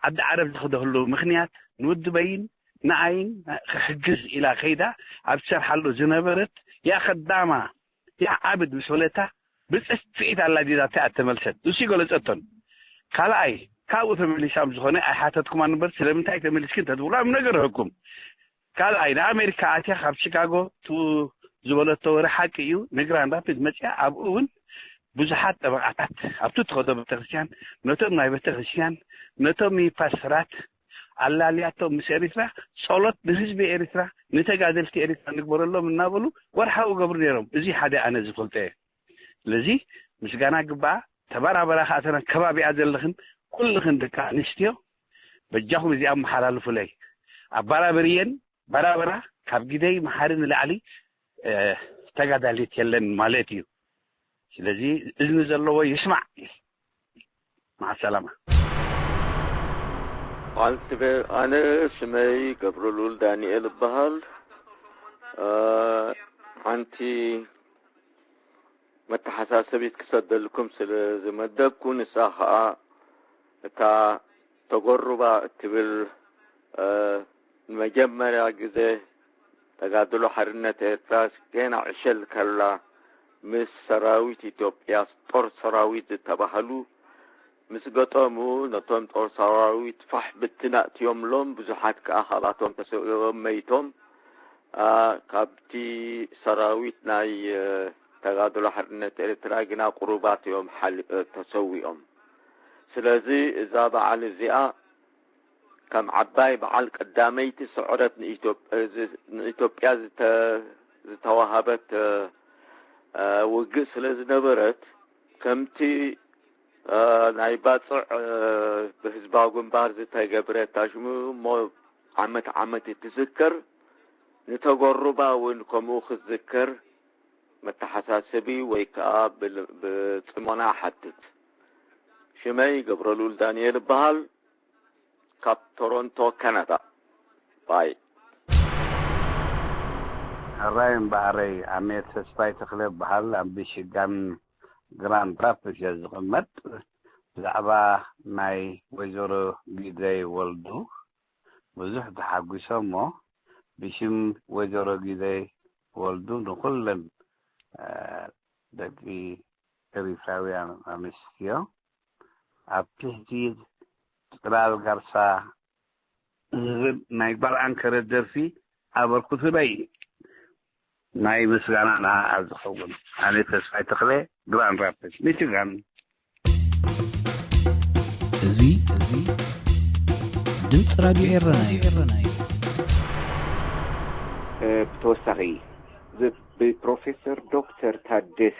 ዓዲ ዓረብ ዝኸደሉ ምኽንያት ንውድበይን ንኣይን ክሕግዝ ኢላ ከይዳ ኣብ ትሰርሓሉ ዝነበረት ያ ኸዳማ ያ ዓብድ ምስ በለታ ብጽፍዒት ኣላዲዳታ እያ ተመልሰት። ንሱ ይገለጸቶን። ካልኣይ ካብኡ ተመሊሳ ምስ ዝኾነ ኣይሓተትኩማን እምበር ስለምንታይ ተመሊስኪ እንተትብሉ ኣብ ነገርኩም። ካልኣይ ንኣሜሪካ ኣትያ ካብ ቺካጎ ቱ ዝበለቶ ወረ ሓቂ እዩ። ንግራንድ ራፒድ መፅያ ኣብኡ እውን ብዙሓት ጠበቃታት ኣብቲ ትኸዶ ቤተክርስትያን ነቶም ናይ ቤተክርስትያን ነቶም ፓስተራት ኣላልያቶም ምስ ኤሪትራ ጸሎት ንህዝቢ ኤሪትራ ንተጋደልቲ ኤሪትራ ንግበረሎም እናበሉ ወርሓዊ ገብሩ ነይሮም። እዚ ሓደ ኣነ ዝፈልጦ እየ። ስለዚ ምስጋና ግባኣ ተባራበራ ከኣተና ከባቢኣ ዘለኽን ኩልኽን ደቂ ኣንስትዮ በጃኹም እዚኣ ኣመሓላልፉለይ ኣባራበርየን በራበራ ካብ ግደይ መሓሪ ንላዕሊ ተጋዳሊት የለን ማለት እዩ። ስለዚ እዝኒ ዘለዎ ይስማዕ። ማዓሰላማ። ኣንትበ ኣነ ስመይ ገብረሉል ዳንኤል እበሃል። ሓንቲ መተሓሳሰቢት ክሰደልኩም ስለ ዝመደብኩ ንሳ ኸዓ እታ ተጎሩባ እትብል ንመጀመርያ ግዜ ተጋድሎ ሓርነት ኤርትራ ገና ዕሸል ከላ ምስ ሰራዊት ኢትዮጵያ ጦር ሰራዊት ዝተባህሉ ምስ ገጠሙ ነቶም ጦር ሰራዊት ፋሕ ብትን ኣእትዮምሎም። ብዙሓት ከኣ ካብኣቶም ተሰዊኦም መይቶም። ካብቲ ሰራዊት ናይ ተጋድሎ ሓርነት ኤርትራ ግና ቁሩባት እዮም ተሰዊኦም። ስለዚ እዛ በዓል እዚኣ ከም ዓባይ በዓል ቀዳመይቲ ስዕረት ንኢትዮጵያ ዝተዋሃበት ውግእ ስለ ዝነበረት ከምቲ ናይ ባጽዕ ብህዝባዊ ግንባር ዝተገብረ ታሽሙ እሞ ዓመት ዓመት እትዝከር ንተጎሩባ እውን ከምኡ ክትዝከር መተሓሳሰቢ ወይ ከዓ ብል- ብጽሞና ሓትት። ሽመይ ገብረልኡል ዳንኤል እበሃል፣ ካብ ቶሮንቶ ካናዳ። ባይ። ሕራይ እምበኣረይ፣ ኣሜት ተስፋይ ተኽለ እበሃል፣ ኣብ ሚሽጋን ግራንድ ራፒድስ እየ ዝቕመጥ። ብዛዕባ ናይ ወይዘሮ ጊደይ ወልዱ ብዙሕ ተሓጒሰ እሞ፣ ብሽም ወይዘሮ ጊደይ ወልዱ ንኹለን ደቂ ኤሪትራውያን ኣንስትዮ ኣብ ትሕቲ ጽላል ጋርሳ ዝብል ናይ ጓል ኣንከረ ደርፊ ኣበርክቱለይ። ናይ ምስጋና ንዓኣ ዝኸውን። ኣነ ተስፋይ ተኽለ፣ ግራንድ ራፒድስ ሚችጋን። እዚ እዚ ድምፂ ራድዮ ኤረና እዩ። ብተወሳኺ ብፕሮፌሰር ዶክተር ታደሰ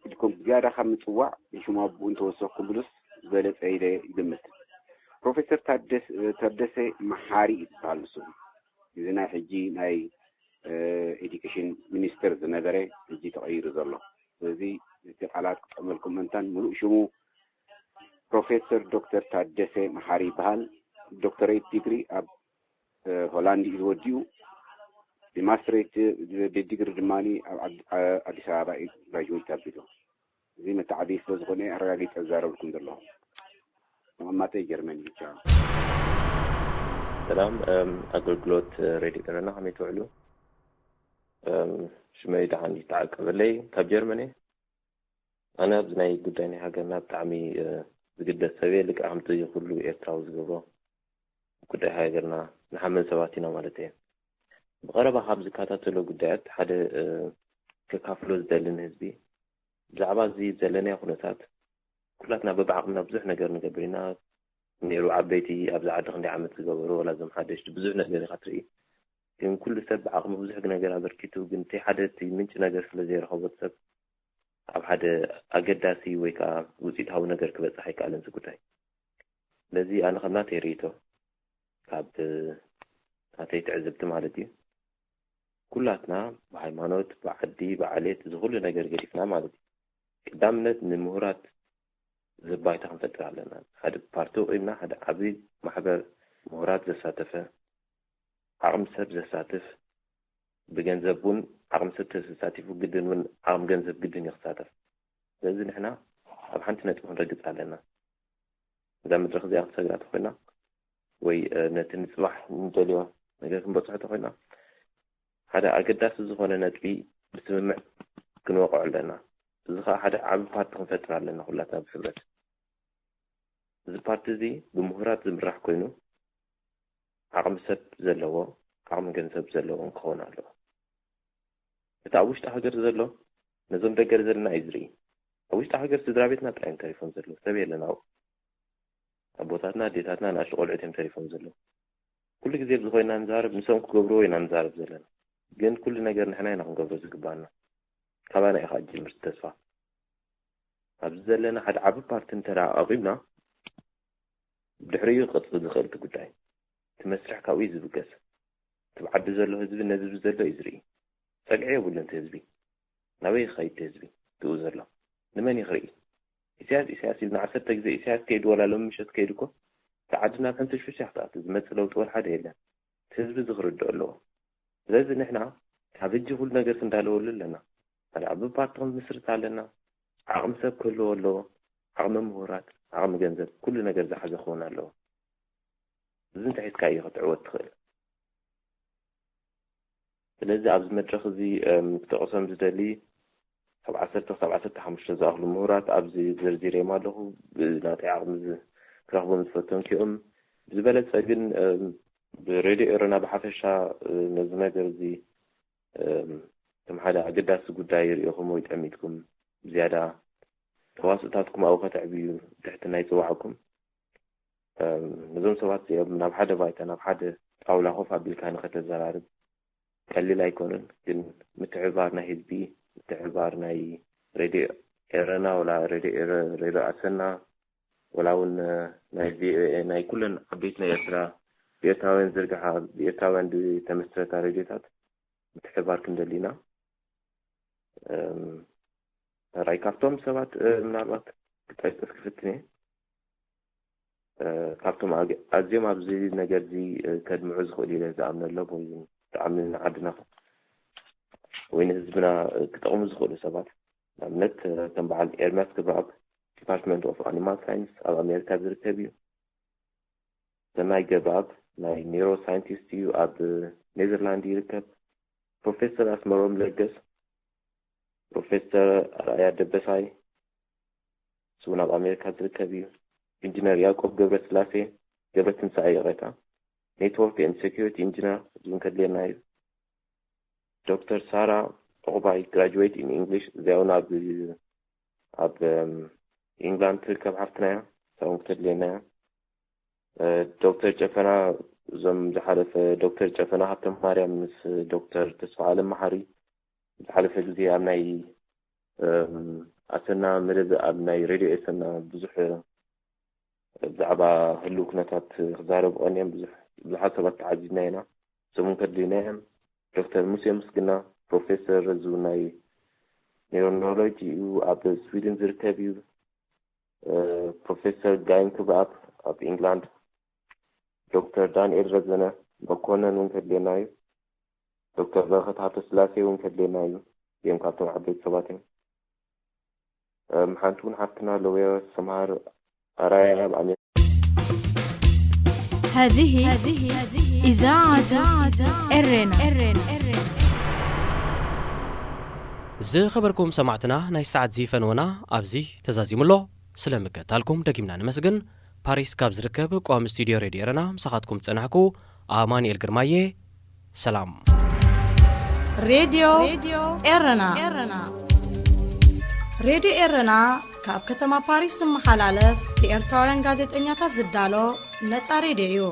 ኢልኩም ዝያዳ ካብ ምፅዋዕ ንሽሙ ኣቦኡ እንተወሰኽኩምሉስ ዝበለፀ ኢለ ይግምት። ፕሮፌሰር ታደሰ መሓሪ እዩ ዝበሃል ንሱ። እዚ ናይ ሕጂ ናይ ኤዱኬሽን ሚኒስትር ዝነበረ ሕጂ ተቐይሩ ዘሎ። ስለዚ እቲ ቃላት ክጠቕመልኩም ምእንታን ምሉእ ሽሙ ፕሮፌሰር ዶክተር ታደሰ መሓሪ ይበሃል። ዶክተሬት ዲግሪ ኣብ ሆላንድ እዩ ዝወዲኡ። ብማስትሬት ዲግሪ ድማ ኣብ ኣዲስ ኣበባ እዩ ግራጅዌት ኣቢሉ። እዚ መተዓብይ ስለ ዝኾነ ኣረጋጊፀ ዝዛረበልኩም ዘለኹ። መቐማጠይ ጀርመን እዩ። ቻው። ሰላም፣ ኣገልግሎት ሬድዮ ኤረና ከመይ ትውዕሉ? ሽመይ ደሓን ይተዓቀበለይ ካብ ጀርመን እየ። ኣነ ኣብዚ ናይ ጉዳይ ናይ ሃገርና ብጣዕሚ ዝግደስ ሰብ እየ። ልክዕ ከምቲ ኩሉ ኤርትራዊ ዝገብሮ ጉዳይ ሃገርና ንሓምን ሰባት ኢና ማለት እየ። ብቐረባ ካብ ዝከታተሎ ጉዳያት ሓደ ከካፍሎ ዝደሊ ንህዝቢ ብዛዕባ እዚ ዘለናዮ ኩነታት ኩላትና በብዓቕምና ብዙሕ ነገር ንገብር ኢና ነይሩ። ዓበይቲ ኣብዚ ዓዲ ክንደይ ዓመት ዝገበሩ ዋላ እዞም ሓደሽቲ ብዙሕ ነገር ኢኻ ትርኢ። ግን ኩሉ ሰብ ብዓቕሙ ብዙሕ ነገር ኣበርኪቱ ግን እቲ ሓደ እቲ ምንጪ ነገር ስለ ዘይረኸቦ እቲ ሰብ ኣብ ሓደ ኣገዳሲ ወይ ከዓ ውፅኢታዊ ነገር ክበፅሕ ኣይከኣልን እዚ ጉዳይ። ስለዚ ኣነ ከም ናተይ ርእይቶ ካብ ናተይ ትዕዝብቲ ማለት እዩ ኩላትና ብሃይማኖት ብዓዲ ብዓሌት እዚ ኩሉ ነገር ገዲፍና ማለት እዩ ቀዳምነት ንምሁራት ዝባይታ ክንፈጥር ኣለና። ሓደ ፓርቲ ወቂምና ሓደ ዓብይ ማሕበር ምሁራት ዘሳተፈ ዓቕሚ ሰብ ዘሳትፍ ብገንዘብ እውን ዓቕሚ ሰብ ተሳቲፉ ግድን እውን ዓቕሚ ገንዘብ ግድን እዩ ክሳተፍ። ስለዚ ንሕና ኣብ ሓንቲ ነጥቢ ክንረግፅ ኣለና። እዛ መድረክ እዚኣ ክንሰግራ ተኮይና ወይ ነቲ ንፅባሕ ንደልዮ ነገር ክንበፅሖ ተኮይና ሓደ ኣገዳሲ ዝኾነ ነጥቢ ብስምምዕ ክንወቅዖ ኣለና። እዚ ከዓ ሓደ ዓቢ ፓርቲ ክንፈጥር ኣለና ኩላትና ብሕብረት። እዚ ፓርቲ እዚ ብምሁራት ዝምራሕ ኮይኑ ዓቕሚ ሰብ ዘለዎ ዓቕሚ ገንዘብ ዘለዎን ክኸውን ኣለዎ። እቲ ኣብ ውሽጢ ሃገር ዘሎ ነዞም ደገ ዘለና እዩ ዝርኢ። ኣብ ውሽጢ ሃገር ስድራ ቤትና ጥራይ እዮም ተሪፎም ዘለዉ፣ ሰብ የለን ኣብኡ። ኣቦታትና ኣዴታትና ንኣሽቱ ቆልዑት እዮም ተሪፎም ዘለዉ። ኩሉ ግዜ ኣብዚ ኮይና ንዛረብ ንሶም ክገብርዎ ኢና ንዛረብ ዘለና። ግን ኩሉ ነገር ንሕና ኢና ክንገብሮ ዝግባና። ካባና እዩ ከዓ ዝጅምር እቲ ተስፋ። ኣብዚ ዘለና ሓደ ዓቢ ፓርቲ እንተ ደኣ ኣቒምና ብድሕሪኡ ክቕጽል ዝኽእል እቲ ጉዳይ። እቲ መስርሕ ካብኡ እዩ ዝብገስ። እቲ ብዓዲ ዘሎ ህዝቢ ነዚ ብዘሎ እዩ ዝርኢ። ጸግዒ የብሉን እቲ ህዝቢ። ናበይ ይኸይድ እቲ ህዝቢ? ትኡ ዘሎ ንመን እዩ ክርኢ? ኢሳያስ ኢሳያስ ኢልና ዓሰርተ ግዜ ኢሳያስ ከይዱ ዋላ ሎሚ ምሸት ከይዱ እኮ እቲ ዓዲ ናብ ሕንፍሽፍሽ እያ ክትኣቱ። ዝመጽእ ለውጢ ወላ ሓደ የለን። እቲ ህዝቢ እዚ ክርድኦ ኣለዎ። ስለዚ ንሕና ካብ ሕጂ ኩሉ ነገር ክንዳለወሉ ኣለና። ሓደ ዓቢ ፓርቲ ክንምስርት ኣለና። ዓቕሚ ሰብ ክህልዎ ኣለዎ። ዓቕሚ ምሁራት፣ ዓቕሚ ገንዘብ፣ ኩሉ ነገር ዝሓዘ ክኸውን ኣለዎ። እዚ እንተሒዝካ እዩ ክትዕወት ትኽእል። ስለዚ ኣብዚ መድረኽ እዚ ክጠቕሶም ዝደሊ ካብ ዓሰርተ ክሳብ ዓሰርተ ሓሙሽተ ዝኣኽሉ ምሁራት ኣብዚ ዘርዚረዮም ኣለኹ። ብናተይ ዓቕሚ ክረኽቦም ዝፈተንኩ እዮም። ብዝበለፀ ግን ብሬድዮ ኤረና ብሓፈሻ ነዚ ነገር እዚ ከም ሓደ ኣገዳሲ ጉዳይ ርኢኹሞ ይጠሚትኩም ዝያዳ ተዋስእታትኩም ኣብኡ ከተዕብዩ ትሕትና ይፅዋዕኩም። ነዞም ሰባት እዚኦም ናብ ሓደ ባይታ ናብ ሓደ ጣውላ ኮፍ ኣቢልካ ንኸተዘራርብ ቀሊል ኣይኮነን። ግን ምትሕብባር ናይ ህዝቢ፣ ምትሕብባር ናይ ሬድዮ ኤረና ወላ ሬድዮ ኣሰና ወላ እውን ናይ ቪኦኤ ናይ ኩለን ዓበይቲ ናይ ኤርትራ ብኤርትራውያን ዝርግሓ ብኤርትራውያን ዝተመስረታ ሬድዮታት ምትሕብባር ክንደሊ ኢና። እም፣ ሕራይ ካብቶም ሰባት፣ እ፣ ምናልባት ክጠቅስ ክፍትን እየ። እ፣ ካብቶም ኣግ-፣ ኣዝዮም ኣብዚ ነገር እዚ፣ እ፣ ከድምዑ ዝኽእሉ ኢለ ዝኣምነሎም ወይ ብጣዕሚ ንዓድና ወይ ንህዝብና፣ እ፣ ክጠቕሙ ዝኽእሉ ሰባት፣ ንኣብነት፣ እ፣ ከም በዓል ኤርምያስ ክብረኣብ፣ ዲፓርትመንት ኦፍ ኣኒማል ሳይንስ ኣብ ኣሜሪካ ዝርከብ እዩ። ሰናይ ገብረኣብ ናይ ኔሮ ሳይንቲስት እዩ፣ ኣብ ኔዘርላንድ ይርከብ። ፕሮፌሰር ኣስመሮም ለገስ፣ ፕሮፌሰር ኣርኣያ ደበሳይ፣ እሱ እውን ኣብ ኣሜሪካ ዝርከብ እዩ። ኢንጂነር ያዕቆብ ገብረስላሴ፣ ገብረትንሳኤ፣ ይቕሬታ፣ ኔትወርክ ኤንድ ሴኩሪቲ ኢንጂነር፣ እዚ እውን ከድልየና እዩ። ዶክተር ሳራ ዑቕባይ፣ ግራጁዌት ኢን ኢንግሊሽ፣ እዚኣ እውን ኣብ፣ ኣብ፣ እም፣ ኢንግላንድ ትርከብ ሓፍትና እያ፣ እሳ እውን ክተድልየና እያ። እ፣ ዶክተር ጨፈና፣ እዞም ዝሓለፈ ዶክተር ጨፈና ሃብተማርያም ምስ ዶክተር ተስፋ ኣለም መሓሪ ዝሓለፈ ግዜ ኣብ ናይ፣ እም፣ ኣሰና መደብ፣ ኣብ ናይ ሬድዮ ኤሰና ብዙሕ ብዛዕባ ህልው ኩነታት ክዛረቡ ቀንዮም ብዙሕ፣ ብዙሓት ሰባት ተዓዚብና ኢና። እዞም እውን ከድልዩና እዮም። ዶክተር ሙሴ ምስግና፣ ፕሮፌሰር፣ እዚ እውን ናይ ኔውሮሎጂ እዩ፣ ኣብ ስዊድን ዝርከብ እዩ። እ፣ ፕሮፌሰር ጋይም ክብኣት ኣብ ኢንግላንድ፣ ዶክተር ዳንኤል ረዘነ መኮነን እውን ከድልየና እዩ። ዶክተር በረኸት ሃብተስላሴ እውን ከድልየና እዩ። እዚኦም ካብቶም ዓበይቲ ሰባት እዮም። እም፣ ሓንቲ እውን ሓፍትና ለውየር ሰምሃር ኣራያ ኣብ ኣሜሪካ። هذه إذاعة إرنا. ዝኸበርኩም ሰማዕትና፣ ናይ ሰዓት እዚ ፈነወና ኣብዚ ተዛዚሙ ኣሎ። ስለ ምክትታልኩም ደጊምና ነመስግን። ፓሪስ ካብ ዝርከብ ቋሚ ስቱድዮ ሬድዮ ኤረና ምሳኻትኩም ዝጸናሕኩ ኣማኑኤል ግርማየ። ሰላም። ሬድዮ ኤረና። ሬድዮ ኤረና ካብ ከተማ ፓሪስ ዝመሓላለፍ ብኤርትራውያን ጋዜጠኛታት ዝዳሎ ነጻ ሬድዮ እዩ።